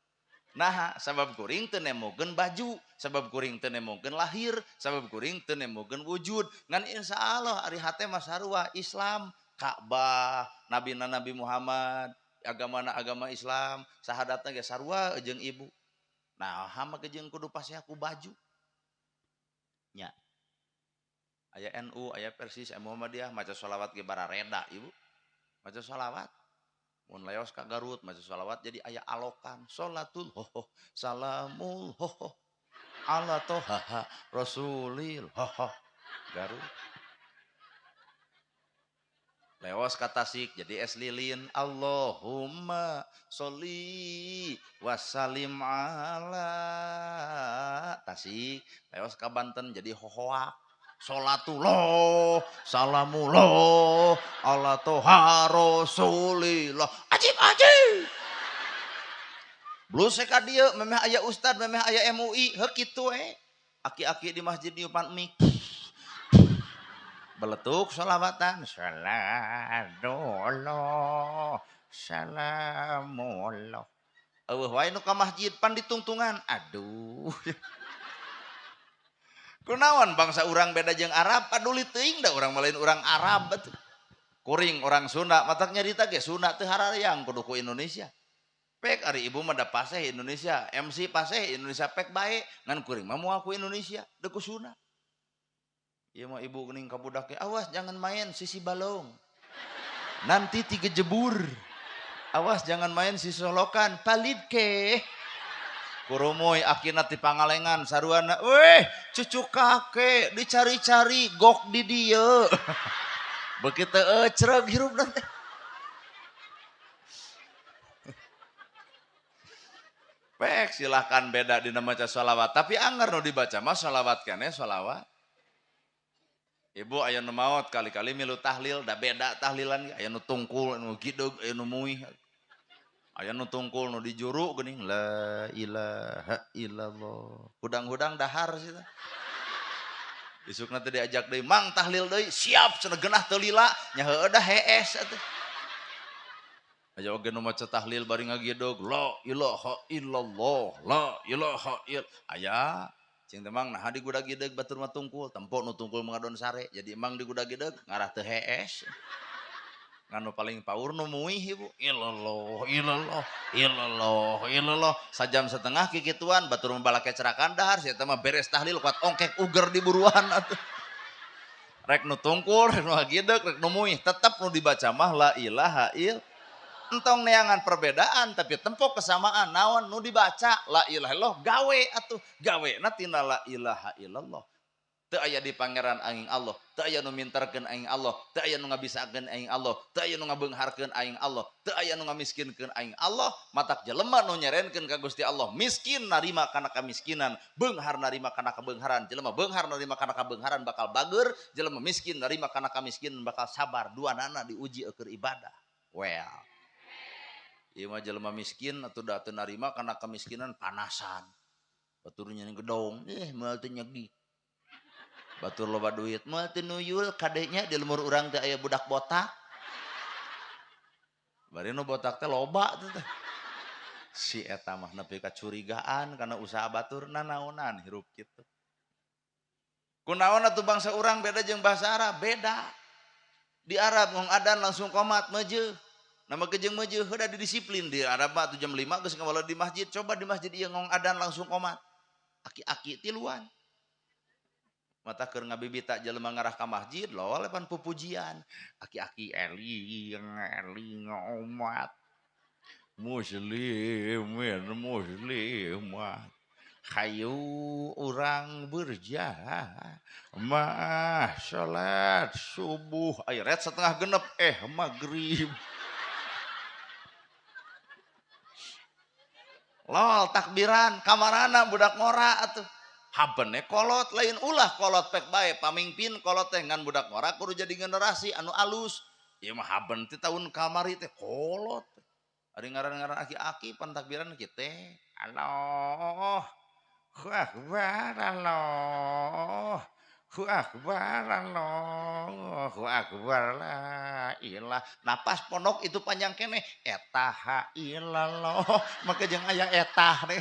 Nah, sabab kuring teu nemokeun baju, sabab kuring teu nemokeun lahir, sabab kuring teu nemokeun wujud. Ngan insyaallah ari hate mah sarua Islam, Ka'bah, nabina Nabi Muhammad, agamana agama Islam, sahadatna ge sarua jeung ibu. Nah, hama ge jeung kudu pasea ku baju. Nya. Aya NU, aya Persis, aya Muhammadiyah, maca sholawat ge barareda ibu. Maca sholawat. Mun leos ka Garut maca sholawat jadi aya alokan sholatul hoho salamul hoho ala tohaha rasulil hoho Garut. Leos ka Tasik jadi es lilin Allahumma sholli wasallim ala Tasik. Leos ka Banten jadi hohoak sholatullah salamullah ala toha rasulillah ajib ajib. Bluse ka dieu memeh aya ustad memeh aya MUI heuh kitu we. Aki-aki di masjid niupan mic beletuk sholawatan salatullah salamullah. Eueuh wae nu ka masjid pan ditungtungan aduh. Kunaon bangsa urang beda jeung Arab, paduli teuing da urang mah lain urang Arab atuh. Kuring orang Sunda, matak nyarita ge Sunda teu harariang kudu ku Indonesia. Pek ari ibu mah da paseh Indonesia, MC paseh Indonesia pek bae, ngan kuring mah moal ku Indonesia, deuk ku Sunda. Ieu mah ibu geuning ka budak ge, awas jangan main sisi balong. Nanti tiga jebur. Awas jangan main sisi solokan, palid ke. Kurumuy akina ti pangalengan saruana, weh cucu kakek dicari-cari gok di dieu. Begitu ecreg hirupna teh. Pek silahkan beda dina maca sholawat, tapi anger nu dibaca mah sholawat keneh sholawat. Ibu aya nu maot kali-kali milu tahlil, da beda tahlilan ge, aya nu tungkul, nu gideug, aya nu muih. Aya nu tungkul nu dijuru geuning la ilaha illallah. Hudang-hudang dahar sih teh. Isukna teh diajak deui mang tahlil deui, siap cenah geunah teu lila, nya heueuh dah hees atuh. Aya oge nu maca tahlil bari ngagidog la ilaha illallah, la ilaha ill. Aya cing teh mang naha digudag-gideg batur mah tungkul, tempo nu tungkul mengadon sare, jadi emang digudag-gideg ngarah teu hees. Nganu paling paur nu muih ibu illallah illallah illallah illallah sajam setengah kikituan batur mah kecerakan dahar si eta mah beres tahlil kuat ongkek uger di buruan atuh. Rek nu tungkul rek nu ngagideg rek nu muih tetep nu dibaca mah la ilaha ill. Entong neangan perbedaan tapi tempo kesamaan naon nu dibaca la ilaha illallah gawe atuh gawena tina la ilaha illallah. Teu aya di pangeran angin Allah, teu aya nu minterkeun aing Allah, teu aya nu ngabisakeun aing Allah, teu aya nu ngabeungharkeun aing Allah, teu aya nu ngamiskinkeun aing Allah. Matak jelema nu nyerenkeun ka Gusti Allah miskin narima kana kamiskinan, beunghar narima kana kabeungharan, jelema beunghar narima kana kabeungharan bakal bager, jelema miskin narima kana kamiskinan bakal sabar, duanana diuji eukeun ibadah. Well, ieu mah jelema miskin atuh da teu narima kana kamiskinan panasan. Batur nyeun gedong, moal teu nyegi. Batur loba duit, moal teu nuyul kadenya di lemur urang teh aya budak botak. Bari nu botak teh loba teh teh. Si eta mah nepi ka curigaan kana usaha batur nanaonan hirup kitu. Kunaon atuh bangsa urang beda jeung bahasa Arab? Beda. Di Arab ngong adan langsung komat meujeuh. Nama kejeng meujeuh heuda didisiplin di Arab mah atuh jam 5 geus ngawala di masjid. Coba di masjid ieu ngong adan langsung komat. Aki-aki tiluan. Mata keur ngabibita jelema ngarah ka masjid lol pan pupujian. Aki-aki eling eling umat muslimin muslimat hayu urang berjamaah salat subuh aya ret setengah genep maghrib. Lol takbiran kamarana budak ngora atuh. Habene kolot lain ulah kolot pek bae pamingpin kolot teh ngan budak ngora kudu jadi generasi anu alus. Ieu mah haben ti tahun kamari teh kolot. Ari ngaran-ngaran aki-aki pan takbiran kieu teh. Allahu akbar Allahu akbar Allahu akbar la ilah. Napas pondok itu panjang keneh eta ha ilallah. Make jeung aya etah deh.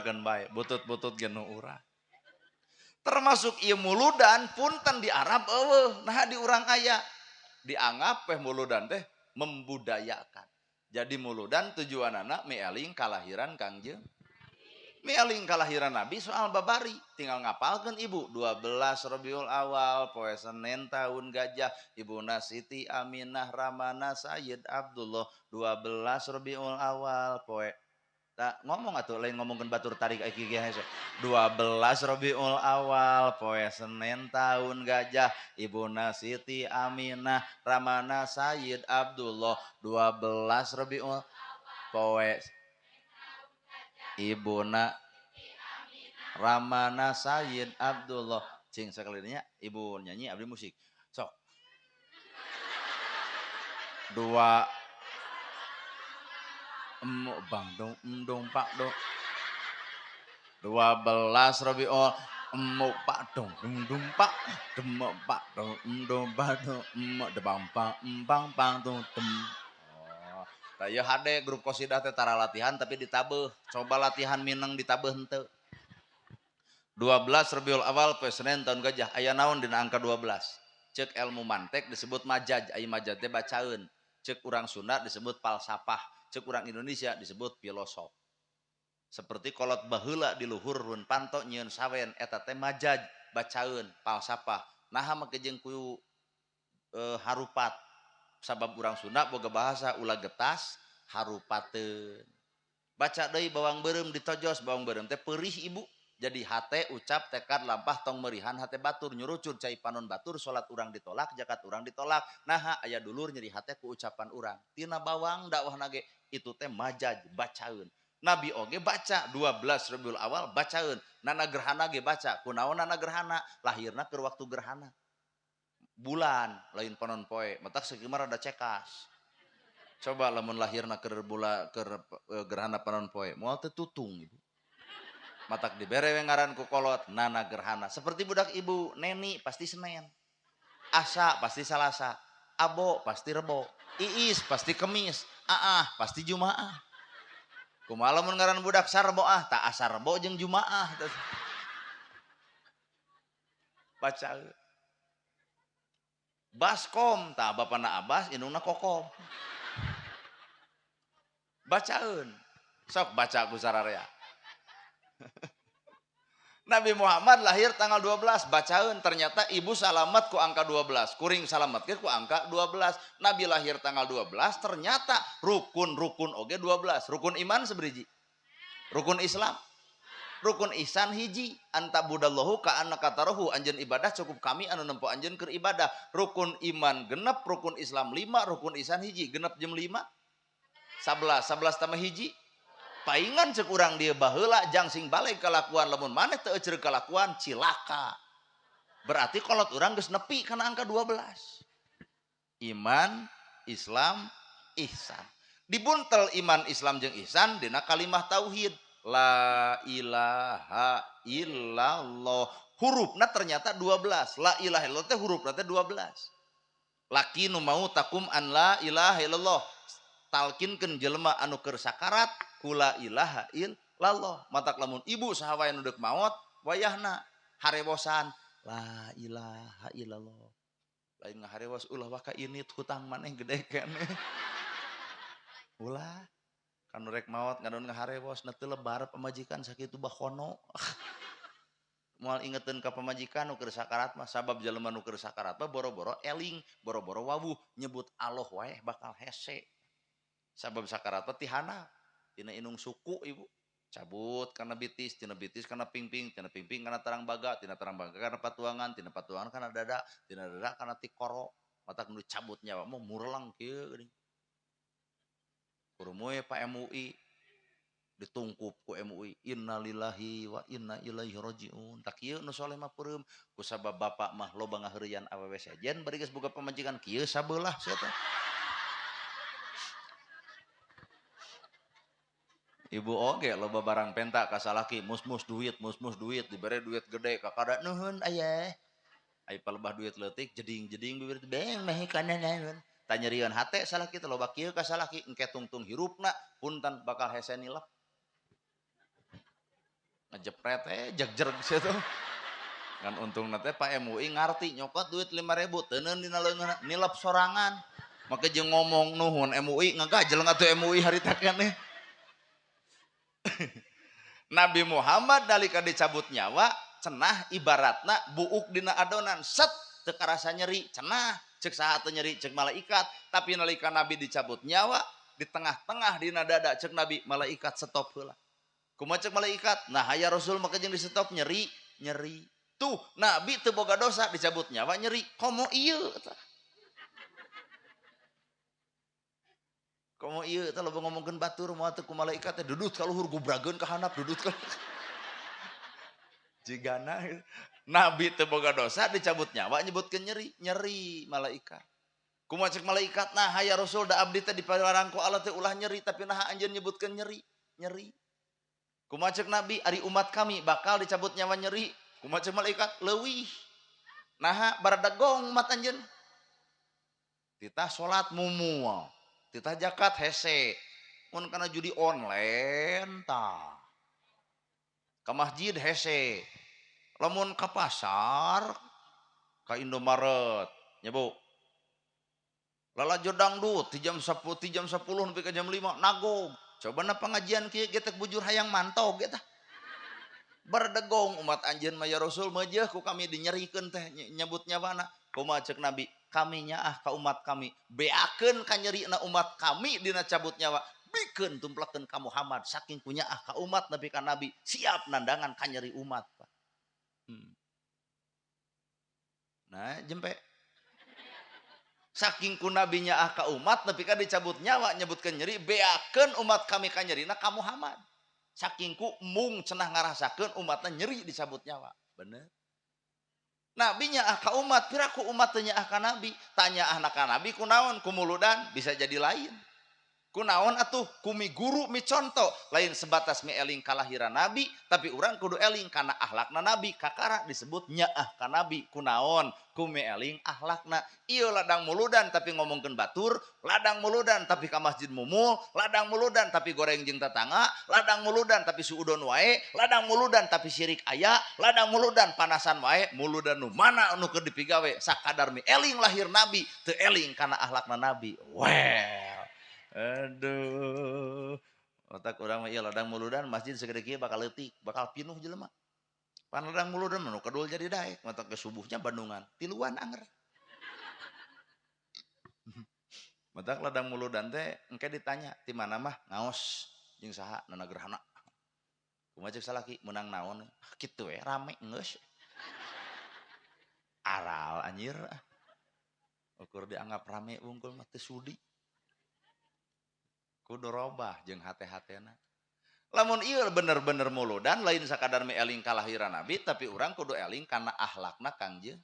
Kan bae butut-butut ge nu urang. Termasuk ieu muludan punten di Arab eueuh, nah di urang aya. Dianggap teh muludan teh membudayakan. Jadi muludan tujuanana mieling kalahiran Kangjeng. Mieling kalahiran Nabi soal babari, tinggal ngapalkeun ibu 12 Rabiul Awal poe Senin tahun gajah ibuna Siti Aminah Ramana Sayyid Abdullah 12 Rabiul Awal poe tak ngomong atuh lain ngomongkeun batur tarik aki ge hese. 12 Rabiul Awal poe Senin tahun gajah ibuna Siti Aminah Ramana Sayyid Abdullah 12 Rabiul poe ibuna Ramana Sayyid Abdullah. Cing sakalinya ibu nyanyi abdi musik. Sok. Dua emuk bang dong dong pak dong 12 Rabiul emuk pak dong dong dong pak demuk pak dong dong pak dong emuk debang pang bang pang dong dem. Oh, tah hade grup qasidah teh tara latihan tapi ditabeuh. Coba latihan mineng ditabeuh henteu. 12 Rabiul Awal poe Senin tahun gajah aya naon dina angka 12. Ceuk ilmu mantek disebut majaj, ai majaj teh bacaeun. Ceuk urang Sunda disebut falsafah. Cek urang Indonesia disebut filosof. Seperti kolot baheula di luhur run panto nyieun sawen eta teh majaj bacaeun falsafah. Naha make jeung ku harupat. Sabab urang Sunda boga bahasa ulah getas harupateun. Baca deui bawang beureum ditojos bawang beureum teh perih ibu. Jadi hate ucap tekad lampah tong merihan hate batur nyurucur cai panon batur salat urang ditolak zakat urang ditolak. Naha aya dulur nyeri hate ku ucapan urang. Tina bawang dakwah nage itu teh majaj bacaeun. Nabi oge baca 12 Rabiul Awal bacaeun. Nana gerhana ge baca. Kunaon nana gerhana? Lahirna keur waktu gerhana. Bulan lain panon poe, matak sakieu mah rada cekas. Coba lamun lahirna keur bula keur gerhana panon poe, moal teu tutung ibu. Matak dibere we ngaran ku kolot nana gerhana. Seperti budak ibu Neni pasti Senin. Asa pasti Salasa, Abo pasti Rebo, Iis pasti Kemis, Aah pasti Jumaah. Kumaha lamun ngaran budak Sarbo ah, tak asa Rebo jeung Jumaah. Baca Baskom, tah bapana Abbas indungna Kokom. Bacaeun. Sok baca ku sararea. Nabi Muhammad lahir tanggal 12, bacaeun ternyata ibu salamet ku angka 12, kuring salamet ge ku angka 12. Nabi lahir tanggal 12, ternyata rukun-rukun oge 12. Rukun iman seberiji? Rukun Islam? Rukun ihsan hiji antabudallahu ka annaka tarahu, anjeun ibadah cukup kami anu nempo anjeun keur ibadah. Rukun iman genep, rukun Islam 5, rukun ihsan hiji, genep jeung 5 11, 11 tambah hiji paingan cek urang dieu baheula jang sing balik kalakuan, lamun maneh teu eceureuh kalakuan cilaka. Berarti kolot urang geus nepi kana angka 12. Iman, Islam, ihsan. Dibuntel iman, Islam jeung ihsan dina kalimah tauhid. La ilaha illallah. Hurufna ternyata 12. La ilaha illallah teh hurufna teh 12. Laki nu mau takum an la ilaha illallah. Talkinkeun jelema anu keur sakarat ku la ilaha illallah. Matak lamun ibu saha wae nu deuk maot wayahna harewosan la ilaha illallah. Lain ngaharewos ulah waka ini hutang maneh gede keneh. Ulah kanu rek maot ngadon ngaharewos na teu lebar pamajikan sakitu bahono. Moal ingeteun ka pamajikan nu keur sakarat mah, sabab jelema nu keur sakarat mah boro-boro eling, boro-boro wawuh, nyebut Allah wae bakal hese. Sabab sakarat mah tihana tina inung suku ibu. Cabut kana bitis, tina bitis kana pingping, tina pingping kana tarang baga, tina tarang baga kana patuangan, tina patuangan kana dada, tina dada kana tikoro. Matak nu cabut nyawa mah murlang kieu geuning. Kurumuy Pak MUI ditungkup ku MUI, innalillahi wa inna ilaihi rajiun. Tak kieu nu soleh mah peureum, ku sabab bapak mah loba ngaheureuyan awewe sejen bari geus boga pamajikan kieu sabeulah sia teh. Ibu oge loba barang penta ka salaki, mus-mus duit, mus-mus duit, dibere duit gede kakada nuhun ayah. Ai palebah duit leutik jeding-jeding bibir beng meh kana naon. Tanyerieun hate salaki teh loba kieu ka salaki engke tungtung hirupna punten bakal hese nilep. Ngejepret jegjerg sia tuh. Ngan untungna teh Pak MUI ngarti nyokot duit 5.000 teuneun dina leungeunna nilep sorangan. Make jeung ngomong nuhun MUI ngagajel atuh MUI harita keneh. Nabi Muhammad nalika dicabut nyawa cenah ibaratna buuk dina adonan set teu karasa nyeri cenah cek saha teu nyeri cek malaikat, tapi nalika Nabi dicabut nyawa di tengah-tengah dina dada cek Nabi malaikat stop heula. Kumaha cek malaikat? Nah ya Rasul maka jeung di stop nyeri nyeri. Tuh Nabi teu boga dosa dicabut nyawa nyeri komo ieu tah. Komo ieu teh loba ngomongkeun batur moal teu ku malaikat teh dudut ka luhur gubrageun ka handap dudut ka jigana Nabi teu boga dosa dicabut nyawa nyebutkeun nyeri nyeri malaikat. Kumaha cek malaikat? Nah ya Rasul da abdi teh dipalarang ku Allah teh ulah nyeri tapi naha anjeun nyebutkeun nyeri nyeri. Kumaha cek Nabi ari umat kami bakal dicabut nyawa nyeri. Kumaha cek malaikat leuwih. Naha baradegong umat anjeun. Titah salat mumul. Titah zakat hese. Mun kana judi online tah. Ka masjid hese. Lamun ka pasar ka Indomaret nya Bu. Lalajo dangdut ti jam 10, ti jam 10 nepi ka jam 5 nagog. Coba na pengajian kieu ge teh bujur hayang mantog eta. Berdegong umat anjeun mah ya Rasul meujeuh ku kami dinyerikeun teh nyebut nyawana. Kumaha cek Nabi? Kami nyaah ka umat kami, beakeun ka nyerina umat kami dina cabut nyawa, bikeun tumplekeun ka Muhammad saking ku nyaah ka umat nepi ka Nabi siap nandangan ka nyeri umat, Pak. Nah, jempe. Saking ku Nabi nyaah ka umat nepi ka dicabut nyawa nyebutkeun nyeri, beakeun umat kami ka nyerina ka Muhammad. Saking ku mung cenah ngarasakeun umatna nyeri dicabut nyawa. Bener. Nabi nyaah ka umat, piraku umat teu nyaah ka Nabi. Tanya ahna ka Nabi kunaon, kumuludan bisa jadi lain. Kunaon atuh kumi guru mi conto, lain sebatas mi eling kalahiran Nabi, tapi urang kudu eling kana akhlakna Nabi. Kakara disebut nyaah ka Nabi kunaon, kumi eling akhlakna. Ieu ladang muludan tapi ngomongkeun batur, ladang muludan tapi ka masjid mumul, ladang muludan tapi goreng jeung tetangga, ladang muludan tapi suudon wae, ladang muludan tapi syirik aya, ladang muludan panasan wae, muludan nu mana nu keur dipigawe sakadar mi eling lahir Nabi, teu eling kana akhlakna Nabi. Well. Aduh, otak urang mah ieu ladang muludan masjid segede kieu bakal leutik, bakal pinuh jelema. Pan ladang muludan mah nu kedul jadi daek, matak ke subuhnya Bandungan, tiluan anger. Matak ladang muludan teh engke ditanya, ti mana mah ngaos jeung saha nana gerhana. Kumaha ceuk salaki meunang naon? Kitu we rame geus. Aral anjir. Ukur dianggap rame wungkul mah teu sudi. Kudu robah jeung hate-hatena. Lamun ieu bener-bener muludan lain sakadar eling kalahiran Nabi tapi urang kudu eling kana akhlakna Kangjeng.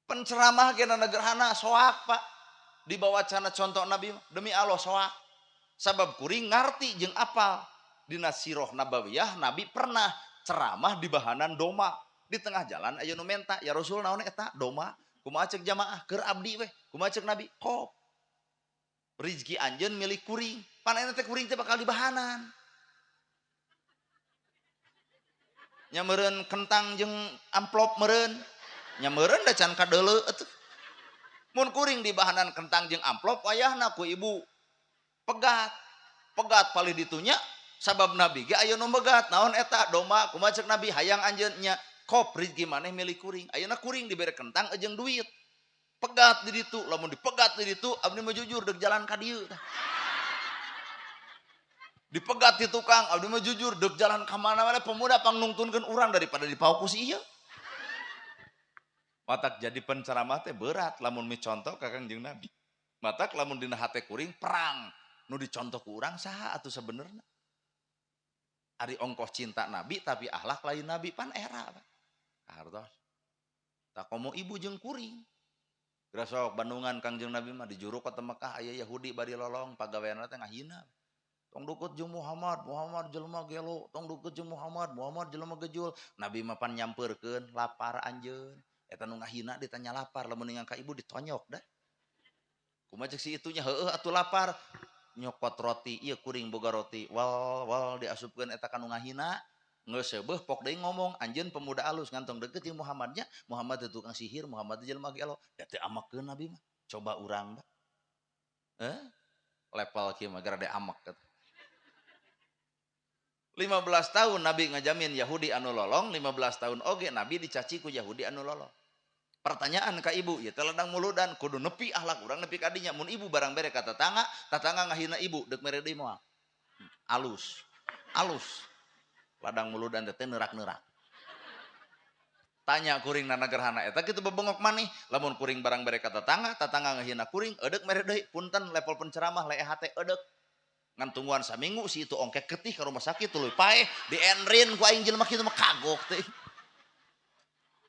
Penceramah ge gerhana soak Pak. Dibawa cana contoh Nabi demi Allah soak. Sabab kuring ngarti jeung apal. Dina Sirah Nabawiyah Nabi pernah ceramah di bahanan doma. Di tengah jalan aya nu menta, ya Rasul naon eta doma? Kumaha ceuk jamaah keur abdi weh. Kumaha ceuk Nabi? Kop. Rizki anjeun milik kuring. Pan eta teh kuring teh bakal dibahanan. Nya meureun kentang jeung amplop meureun. Nya meureun da can kadeuleu atuh. Mun kuring dibahanan kentang jeung amplop wayahna ku ibu pegat. Pegat palih ditunya sabab Nabi ge aya nu megat. Naon eta doma? Kumaha ceuk Nabi? Hayang anjeun nya. Kop rizki maneh milik kuring. Ayeuna kuring dibere kentang jeung duit. Pegat di ditu, lamun dipegat di ditu abdi mah jujur deuk jalan ka dieu tah. Dipegat di tukang, abdi mah jujur deuk jalan ka mana-mana pemuda pangnungtunkeun urang daripada dipaukus ieu. Matak jadi penceramah teh berat lamun micontoh ka Kangjeng Nabi. Matak lamun dina hate kuring perang nu dicontoh ku urang saha atuh sebenarna. Ari ongkoh cinta Nabi tapi akhlak lain Nabi pan era Pak. Hartos. Tak komo ibu jeung kuring. Grasok Bandungan Kangjeng Nabi mah di juru kota Mekah aya Yahudi bari lolong pagaweanna teh ngahina. Tong deukeut jeung Muhammad, Muhammad jelema gelo, tong deukeut jeung Muhammad, Muhammad jelema gejul. Nabi mah pan nyampeurkeun lapar anjeun. Eta nu ngahina ditanya lapar, lamun ningang ka ibu ditonyok dah. Kumaha ceuk si itunya heueuh atuh lapar. Nyokot roti, ieu kuring boga roti. Wal wal diasupkeun eta ka nu ngahina. Geus seubeuh pok deui ngomong anjeun pemuda alus ngantong deukeut jeung Muhammadnya, Muhammad teh tukang sihir, Muhammad teh jelema gelo. Da teu amakeun Nabi mah. Coba urang da. Level kieu mah gara amek atuh. 15 tahun Nabi ngajamin Yahudi anu lolong, 15 tahun oge Nabi dicaci ku Yahudi anu lolong. Pertanyaan ka ibu, ieu teh ladang muludan kudu nepi akhlak urang nepi ka dinya. Mun ibu barang bere ka tetangga, tetangga ngahina ibu deuk mere deui moal. Alus. Alus. Ladang muludan teh neurak-neurak. Tanya kuring nana gerhana eta kitu bebengok maneh, lamun kuring barang bere ka tetangga, tetangga ngahina kuring, edeuk mere deui, punten level penceramah leeh hate edeuk. Ngan tungguan saminggu si itu ongkek getih ka rumah sakit tuluy paeh dienrin ku aing jelema kitu mah kagok teh.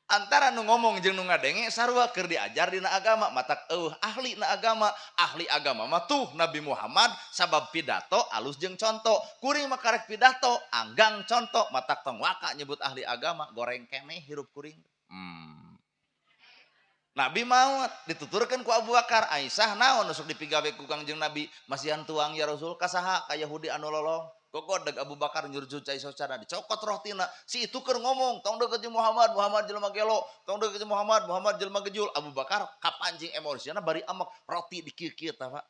Antara nu ngomong jeung nu ngadenge sarua keur diajar dina agama, matak eueuh ahli na agama, ahli agama mah tuh Nabi Muhammad sabab pidato alus jeung conto. Kuring mah karek pidato anggang conto, matak tong waka nyebut ahli agama, goreng keneh hirup kuring. Nabi maut dituturkeun ku Abu Bakar, Aisyah naon nusuk dipigawe ku Kangjeng Nabi, masihan tuang ya Rasul ka saha ka Yahudi anu lolong. Gogodeg Abu Bakar nyurjud cai socara dicokot rohtina si itu keur ngomong tong deukeut jeung Muhammad, Muhammad jelema gelo, tong deukeut jeung Muhammad, Muhammad jelema gejul. Abu Bakar kapancing emosina bari amek roti dikieu-kieu tah Pak.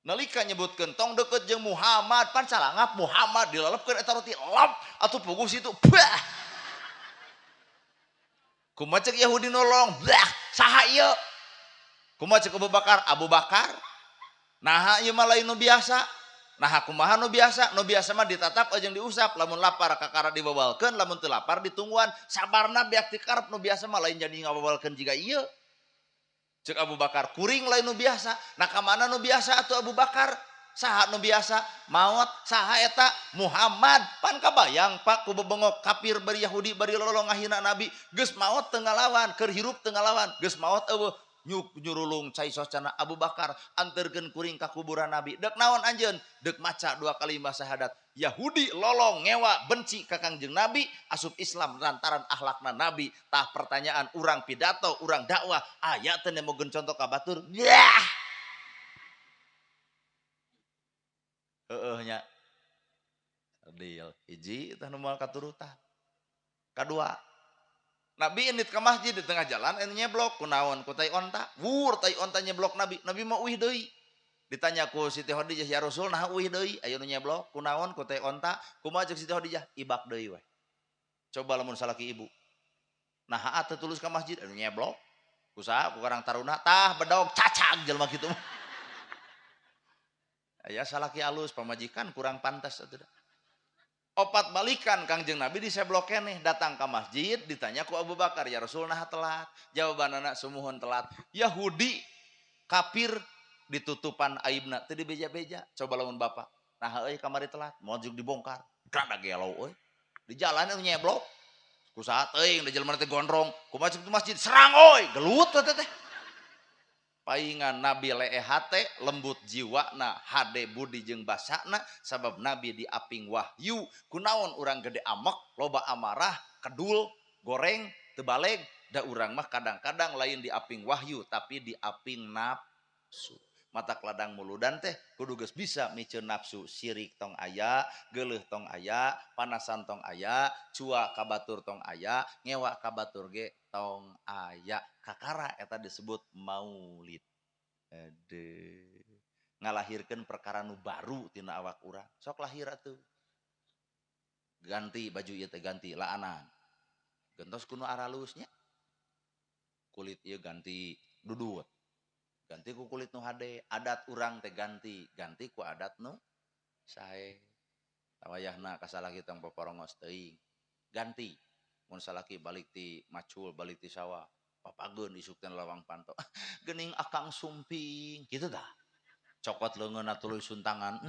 Nalika nyebutkeun tong deukeut jeung Muhammad pan calangap Muhammad dilelepkeun eta roti lap atuh puguh situ bah. Kumaha ceuk Yahudi nolong bah saha ieu? Kumaha ceuk Abu Bakar? Abu Bakar naha ieu mah lain nu biasa. Nah kumaha nu biasa? Nu biasa mah ditatap jeung diusap, lamun lapar kakara dibawalkeun, lamun teu lapar ditungguan. Sabarna beak ti karep nu biasa mah lain jadi ngabawalkeun jiga ieu. Ceuk Abu Bakar kuring lain nu biasa. Nah ka mana nu biasa atuh Abu Bakar? Saha nu biasa? Maot saha eta? Muhammad. Pan kabayang Pak ku bebengok kafir bari Yahudi bari lolong ngahina Nabi. Geus maot teu ngalawan, keur hirup teu ngalawan, geus maot eueuh. Nyuk nyurulung cai socana Abu Bakar anterkeun kuring ka kuburan Nabi. Dek naon anjeun? Dek maca 2 kalimat syahadat. Yahudi lolong ngewa benci ka Kangjeng Nabi, asup Islam lantaran akhlakna Nabi. Tah pertanyaan urang pidato, urang dakwah, aya teu nemogeun contoh ka batur? Yah. Heueuh nya. Adil. Hiji tah nu moal katurutan. Kadua, Nabi indit ke masjid di tengah jalan anu nyeblok kunaon ku tai onta, wur tai onta nyeblok Nabi. Nabi mah uih deui. Ditanya ku Siti Khadijah, ya Rasul naha uih deui aya nu nyeblok kunaon ku tai onta, kumaha ceuk Siti Khadijah? Ibak deui we. Coba lamun salaki ibu. Naha teu tulus ka masjid anu nyeblok. Ku saha ku karang taruna tah bedog cacag jelema kitu. Aya salaki alus pamajikan kurang pantas atuh da. Opat balikan Kangjeng Nabi diseblok keneh datang ke masjid ditanya ku Abu Bakar, ya Rasul nah telat. Jawabanana sumuhun telat. Yahudi kafir ditutupan aibna teu dibeja-beja. Coba lamun bapak, nah euy kamari telat, moal dibongkar. Rada gelo euy. Di jalan itu nyeblok. Ku saha teuing da jelema teh gondrong, kumaha cek masjid serang euy, gelut teh teh. Paingan Nabi leeh hate, lembut jiwana, hade budi jeung basana sabab Nabi diaping wahyu. Kunaon urang gede amek, loba amarah, kedul, goreng, teu baleg, da urang mah kadang-kadang lain diaping wahyu tapi diaping nafsu. Mata ladang muludan teh kudu geus bisa miceun nafsu, sirik tong aya, geuleuh tong aya, panasan tong aya, cua ka batur tong aya, ngewa ka batur ge tong aya. Kakara eta disebut maulid. Aduh. Ngalahirkeun perkara nu baru tina awak urang. Sok lahir atuh. Ganti baju ieu teh ganti laanan. Gentos kuno aralusnya. Kulit ieu ganti dudut. Ganti ku kulit nu hade, adat urang teh ganti, ganti ku adat nu sae. Tawayahna kasalaki tong poporongos teuing. Ganti. Mun salaki balik ti macul, balik ti sawah, papageun isuk teh lawang panto. Geuning akang sumping, kitu tah. Cokot leungeunna tuluy suntangan.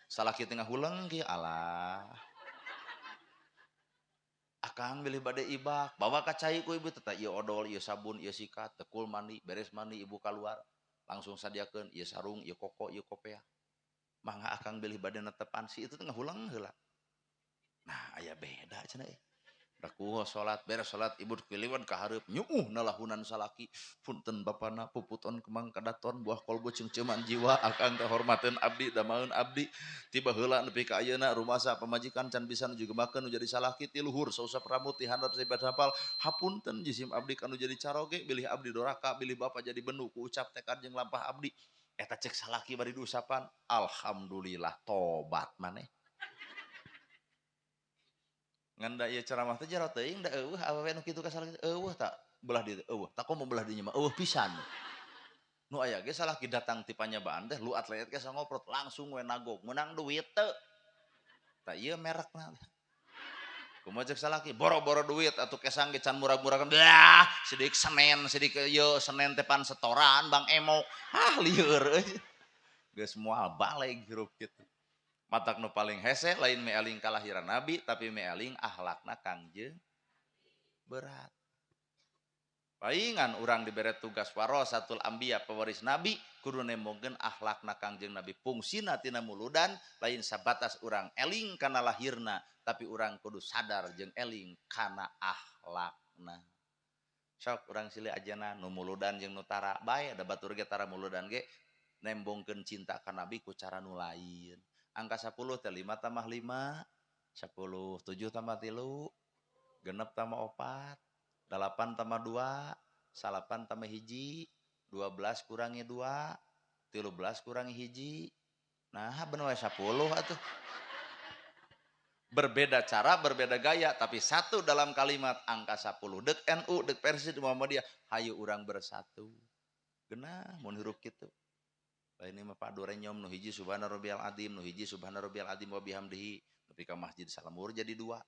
Salaki teh ngahuleng kieu alah. Akang bilih bade ibak, bawa ka cai ku ibu teh ieu odol, ieu sabun, ieu sikat, tekul mandi, beres mandi ibu kaluar, langsung sadiakeun ieu sarung, ieu koko, ieu kopea. Mangga akang bilih bade netepan si itu teh ngahuleng heula. Nah, aya beda cenah euy. Daku salat, beres salat ibu kiliwan ka hareup nyuuh nalahunan salaki. Punten bapana puputon kemang kadaton buah kolbu ceungceuman jiwa akang teh hormateun abdi damaeun abdi. Tiba heula nepi ka ayeuna rumasa pamajikan can bisa nu jugemakeun nu jadi salaki ti luhur sausap rambut ti handap saebat hafal. Hapunten jisim abdi kanu jadi caroge bilih abdi doraka bilih bapa jadi bendu ku ucap tekad jeung lampah abdi. Eta cek salaki bari diusapan alhamdulillah tobat maneh. Ngan da ieu ceramah teh jero teuing da eueuh awewe nu kitu ka salaki eueuh tak belah dieu eueuh tak komo belah dinya mah eueuh pisan. Nu aya ge salaki datang ti panyabaan teh lu atlet ge sangoprot langsung we nagog meunang duit teu. Tah ieu merekna. Kumaha cek salaki boro-boro duit atuh kesang ge can murag-muragan dah sidik Senen sidik ieu Senen teh pan setoran Bang Emok. Ah lieur euy. Geus moal baleg hirup kitu. Matak nu paling hese lain meeling kalahiran Nabi tapi meeling akhlakna Kangjeng berat. Paingan urang dibere tugas warasatul anbiya pewaris Nabi kudu nembongkeun akhlakna Kangjeng Nabi. Fungsina tina muludan lain sabatas urang eling kana lahirna tapi urang kudu sadar jeung eling kana akhlakna. Sok urang silih ajana nu muludan jeung nu tara bae da batur ge tara muludan ge nembongkeun cinta ka Nabi ku cara nu lain. Angka 10 teh 5 tambah 5, 10, 7 tambah 3, genep tambah 4, 8 tambah 2, 9 tambah 1, 12 kurangi 2, 13 kurangi 1. Nah, bener we 10 atuh. Berbeda cara, berbeda gaya, tapi satu dalam kalimat angka 10. Dek NU, dek Persis, Muhammadiyah, hayu urang bersatu. Genah mun hirup kitu. Ini mah padu renyom nu hiji subhana rabbiyal azim, nu hiji subhana rabbiyal azim wa bihamdihi, nepi ka masjid salamur jadi dua.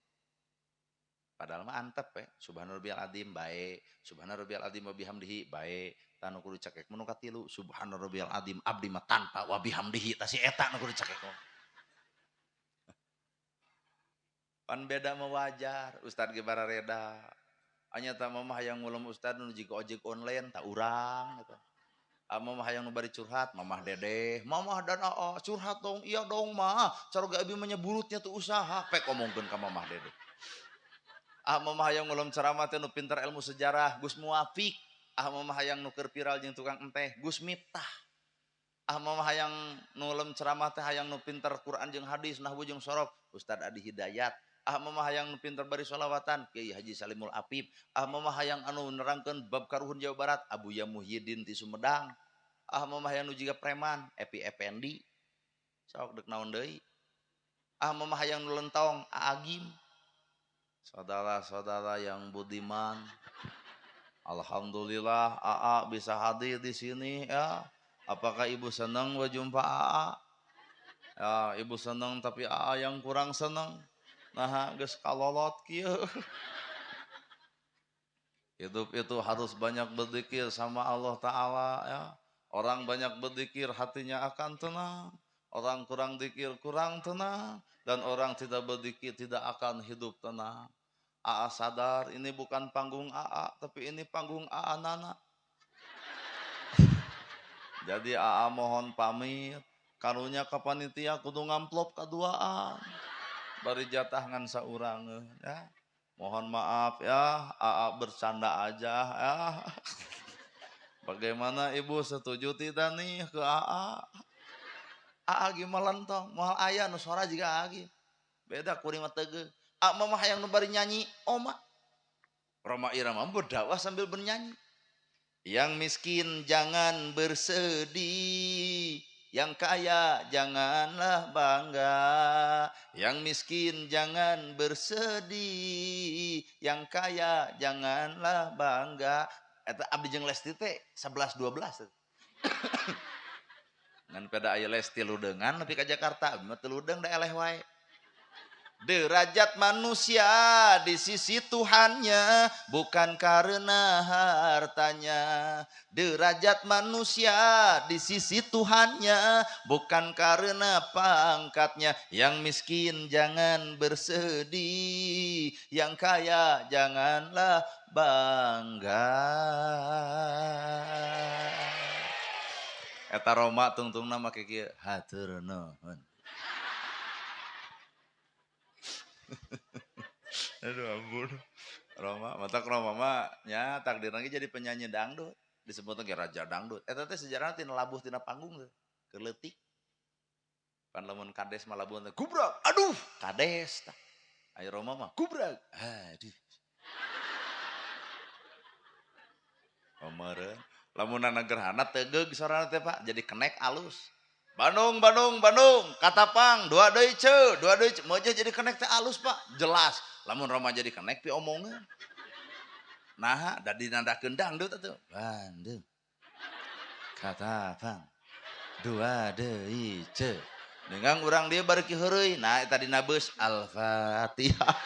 Padahal mah antep we, subhana rabbiyal azim bae, subhana rabbiyal azim wa bihamdihi bae, tah nu kudu cekek mah nu katilu, subhana rabbiyal azim abdi mah tanpa wa bihamdihi, tah si eta nu kudu cekek mah. Pan beda mah wajar, ustad ge barareda. Anya tah mah hayang ngulem ustad nu jiga ojek online tah urang eta. Mamah hayang nu bari curhat, mamah dedeh, mamah dan aa curhat dong, iya dong mah. Caroge abi mah nyeburutnya tuh usaha, pek omongkeun ka mamah dedeh. Ah mamah hayang ngulem ceramah teh nu pinter ilmu sejarah, Gus Muwafiq. Ah mamah hayang nu keur viral jeung tukang enteh, Gus Miftah. Ah mamah hayang nu lem ceramah teh hayang nu pinter Quran jeung hadis, nahwu jeung sorof, Ustad Adi Hidayat. Ah mamah hayang nu pinter bari sholawatan, Kiai Haji Salimul Afif. Ah mamah hayang anu nerangkeun bab karuhun Jawa Barat, Abuya Muhyiddin ti Sumedang. Ah mamah hayang nu jiga preman, Epi Effendi. Sok dek naon deui. Ah mamah hayang nu lentong, Agim. Saudara-saudara yang budiman, alhamdulillah AA bisa hadir di sini ya. Apakah ibu senang berjumpa AA? Ya, ibu seneng tapi aa yang kurang seneng. Nah, geus kalolot kieu. Hidup itu harus banyak berzikir sama Allah Ta'ala ya. Orang banyak berzikir hatinya akan tenang. Orang kurang zikir kurang tenang. Dan orang tidak berzikir tidak akan hidup tenang. Aa sadar ini bukan panggung Aa, tapi ini panggung Aa Nana. Jadi Aa mohon pamit. Karunya ka panitia kudu ngamplop kaduaan. Bari jatah ngan saurang ya. Mohon maaf ya, Aa bercanda aja ya. Bagaimana ibu setuju tidak nih ke Aa? Aa gimana lentong, moal aya nu sora jiga Aa ge. Beda kuring mah teugeuh. Aa mah hayang nu bari nyanyi, oma. Rhoma Irama berdakwah sambil bernyanyi. Yang miskin jangan bersedih, yang kaya janganlah bangga. Yang miskin jangan bersedih, yang kaya janganlah bangga. Eta abdi jeung Lesti teh 11-12. Ngan pada aya Lesti ludengan nepi ka Jakarta, abdi mah teu ludeng da eleh wae. Derajat manusia di sisi Tuhannya bukan karena hartanya. Derajat manusia di sisi Tuhannya bukan karena pangkatnya. Yang miskin jangan bersedih, yang kaya janganlah bangga. Eta Rhoma tungtungna make kieu, hatur nuhun. Aduh ampun. Rhoma, matak Rhoma mah nya takdirna ge jadi penyanyi dangdut, disebutna ge raja dangdut. Eta teh sejarahna tina labuh tina panggung teh, keur leutik. Pan lamun kades mah labuh teh gubrak, aduh, kades tah. Aya Rhoma mah gubrak, aduh. Pameureun, lamun gerhana tegeug sorana teh Pak, jadi kenek alus. Bandung, Bandung, Bandung, Katapang, dua deui ceu, dua deui ceu, mojo jadi kenek teh alus Pak, jelas. Lamun Rhoma jadi kenek pi omongeun. Naha, da dinandakeun dangdut atuh. Bandung, Katapang, dua deui ceu. Dengan urang dia bari ki heureuy, nah eta dina beus Al-Fatihah.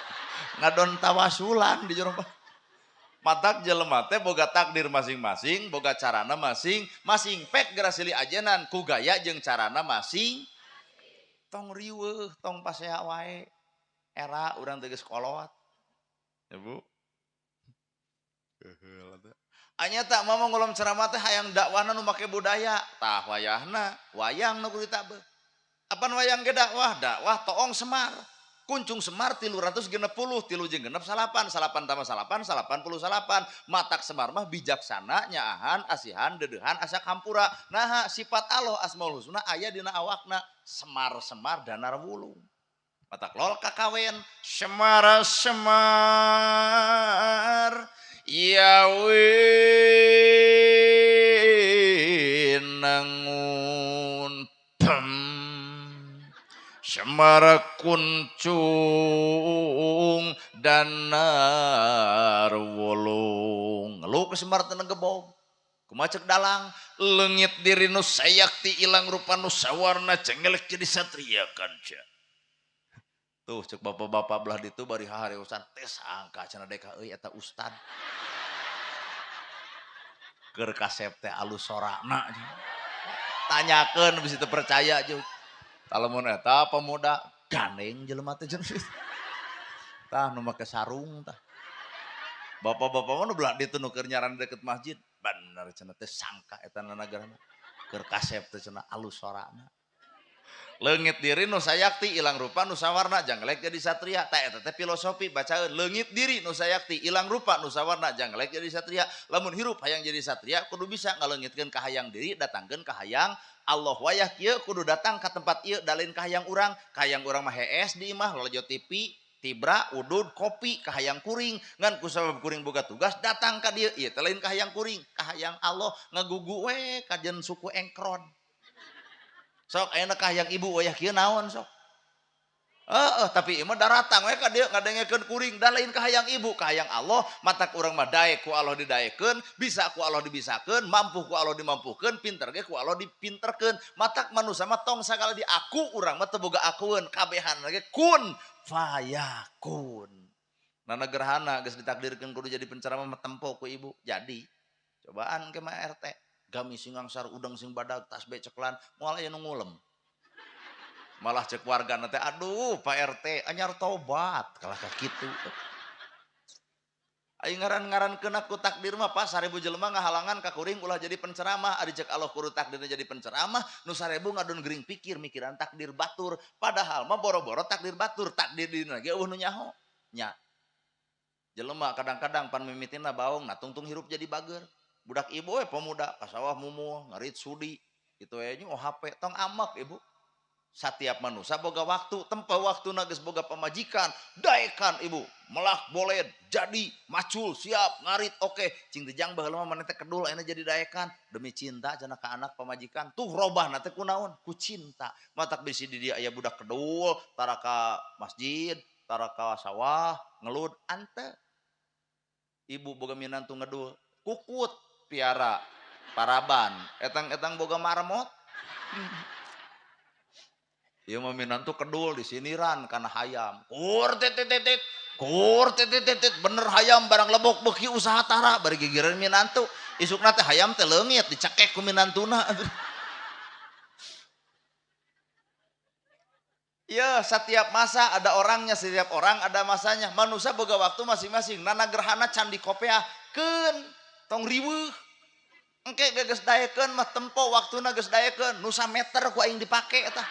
Ngadon tawasulan di jero mah. Matak jelema teh boga takdir masing-masing, boga carana masing-masing. Pek geura silih ajenan ku gaya jeung carana masing. Tong riweuh, tong pasea wae. Era urang teh geus kolot. Ya Bu. Anya tak mama ngulom ceramah teh hayang dakwahna nu make budaya. Tah wayahna, wayang nu kudu ditabeuh. Apan wayang ge dakwah? Dakwah toong Semar. Kuncung Semar 360, tilu jeung genep salapan, salapan tambah salapan, 89. Matak Semar mah bijaksana, nyaahan, asihan, deudeuhan, asa kampura. Naha sifat Allah Asmaul Husna aya dina awakna. Semar-semar danar wulung. Matak lol kakawen Semar semar ya winangun Semar kuncung danar wulung. Lu ke Semar teneng gebog. Kumacek dalang leungit diri nu sayakti ilang rupa nu sawarna cengelek jadi satria kanca. Tuh cek bapak-bapak belah ditu bari hahareusan teh sangka cenah deka euy eta ustad. Keur kasep teh alus sorana. Tanyakeun bisi teu percaya jeung. Lamun eta pemuda gandeng jelema teh jeung tah nu make sarung tah. Bapak-bapak mah nu belah ditu nu keur nyaran deket masjid, bener cenah teh sangka eta nanagarana. Keur kasep teh cenah alus sorana. Leungit diri nu sayakti ilang rupa nu sawarna janggelek jadi satria. Tah eta teh filosofi bacaeun leungit diri nu sayakti ilang rupa nu sawarna janggelek jadi satria. Lamun hirup hayang jadi satria kudu bisa ngaleungitkeun kahayang diri datangkeun kahayang Allah. Wayah kieu kudu datang ka tempat ieu dalin kahayang urang. Kahayang urang mah hees di imah lalajo TV, tibra, udud, kopi, kahayang kuring. Ngan ku sabab kuring boga tugas datang ka dieu. Ieu teh lain kahayang kuring, kahayang Allah ngagugu we kajen suku engkron. Sok ayeuna kahayang ibu wayah kieu naon sok? Heeh, tapi ieu mah daratang we ka dieu ngadengekeun kuring, da lain kahayang ibu, kahayang Allah, matak urang mah daek ku Allah didaekeun, bisa ku Allah dibisakeun, mampu ku Allah dimampukeun, pinter ge ku Allah dipinterkeun. Matak manusa mah tong sagala diaku, urang mah teu boga akueun, kabehan ge kun fayakun. Nana gerhana geus ditakdirkeun kudu jadi penceramah mah tempo ku ibu. Jadi cobaan ke mah RT, gami sing ngangsar udang sing badag tasbih ceklan, moal aya nu ngulem. Malah cek warga nanti, aduh Pak RT anyar tobat kalah ka kitu. Aing ngaran-ngaran kena ku takdir mah pas 1000 jelema ngahalangan ka kuring ulah jadi penceramah, ari cek Allah kudu takdirna jadi penceramah, nu 1000 ngadon gering pikir mikiran takdir batur, padahal mah boro-boro takdir batur, takdir dina ge eueuh nu nyaho. Nya. Jelema kadang-kadang pan mimitina baong, nah tungtung hirup jadi bager. Budak ibu we pemuda ka sawah mumuh, ngarit sudi, kitu we nya OHP tong amak ibu. Setiap manusia boga waktu, tempo waktu geus boga pamajikan, daekan ibu, melak boled, jadi macul, siap, ngarit, oke. Cing teh jang baheula mah maneh teh kedul ayeuna jadi daekan demi cinta cenah ka anak pamajikan. Tuh robahna teh kunaon? Ku cinta. Matak bisi di dieu aya budak kedul, tara ka masjid, tara ka sawah, ngelud ante. Ibu boga minantu ngedul, kukut piara paraban, etang-etang boga marmot. Ieu mah minantu kedul disiniran kana hayam. Kur tit tit tit, kur tit tit tit, bener hayam barang lebok beuki usaha tara bari gigireun minantu. Isukna teh hayam teh leungit dicekek ku minantuna. Ya, setiap masa ada orangnya, setiap orang ada masanya. Manusia boga waktu masing-masing. Nana gerhana candi kopeah keun tong riweuh. Engke geus daekeun mah tempo waktuna geus daekeun, nu sameter ku aing dipake eta.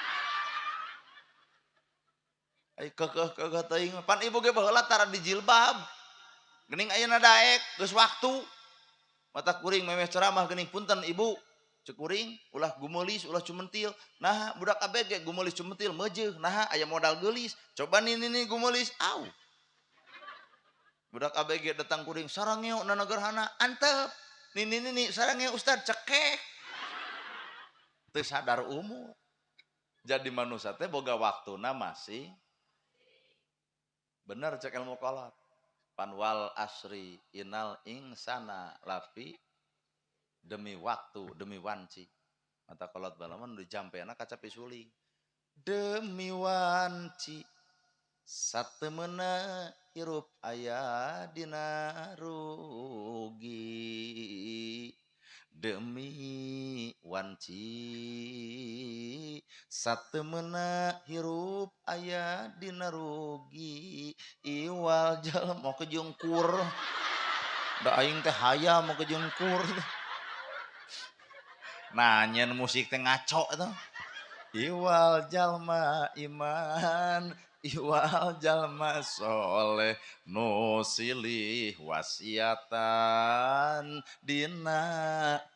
Ai kekeh kekeh teuing pan ibu ge baheula tara di jilbab. Geuning ayeuna daek geus waktu. Mata kuring memeh ceramah geuning punten ibu. Cek kuring ulah gumeulis ulah cumentil. Nah budak ABG gumeulis cumentil meujeuh. Nah aya modal geulis. Coba nini gumeulis au. Budak ABG datang kuring sarangeo nana gerhana antep. Nini nini sarangeo ustad cekek. Teu sadar umur. Jadi manusia teh boga waktuna masih. Bener cek ilmu kolot. Panwal asri inal insana lafi demi waktu, demi wanci. Mata kolot balaman di jampena kaca pisuling. Demi wanci satemena hirup aya dina rugi. Demi wanci satemena hirup aya dina rugi. Iwal jalma kejengkur da aing teh hayam kejengkur. Nah nyen musik teh ngaco tuh. Iwal jalma iman, iwal jalma soleh, nu silih wasiatan dina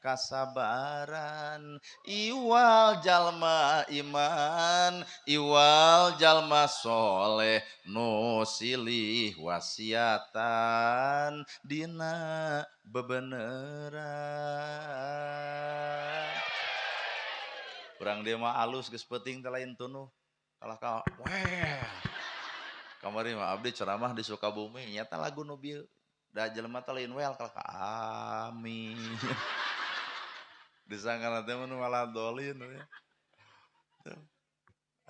kasabaran. Iwal jalma iman, iwal jalma soleh, nu silih wasiatan dina bebeneran. Urang dia mah alus geus peuting teh lain tunuh. Kalah ka weh. Kamari mah abdi ceramah di Sukabumi nyata lagu nu bieu. Da jelema teh lain wel kalah ka amin. Disangkana teh mun malah dolin ya.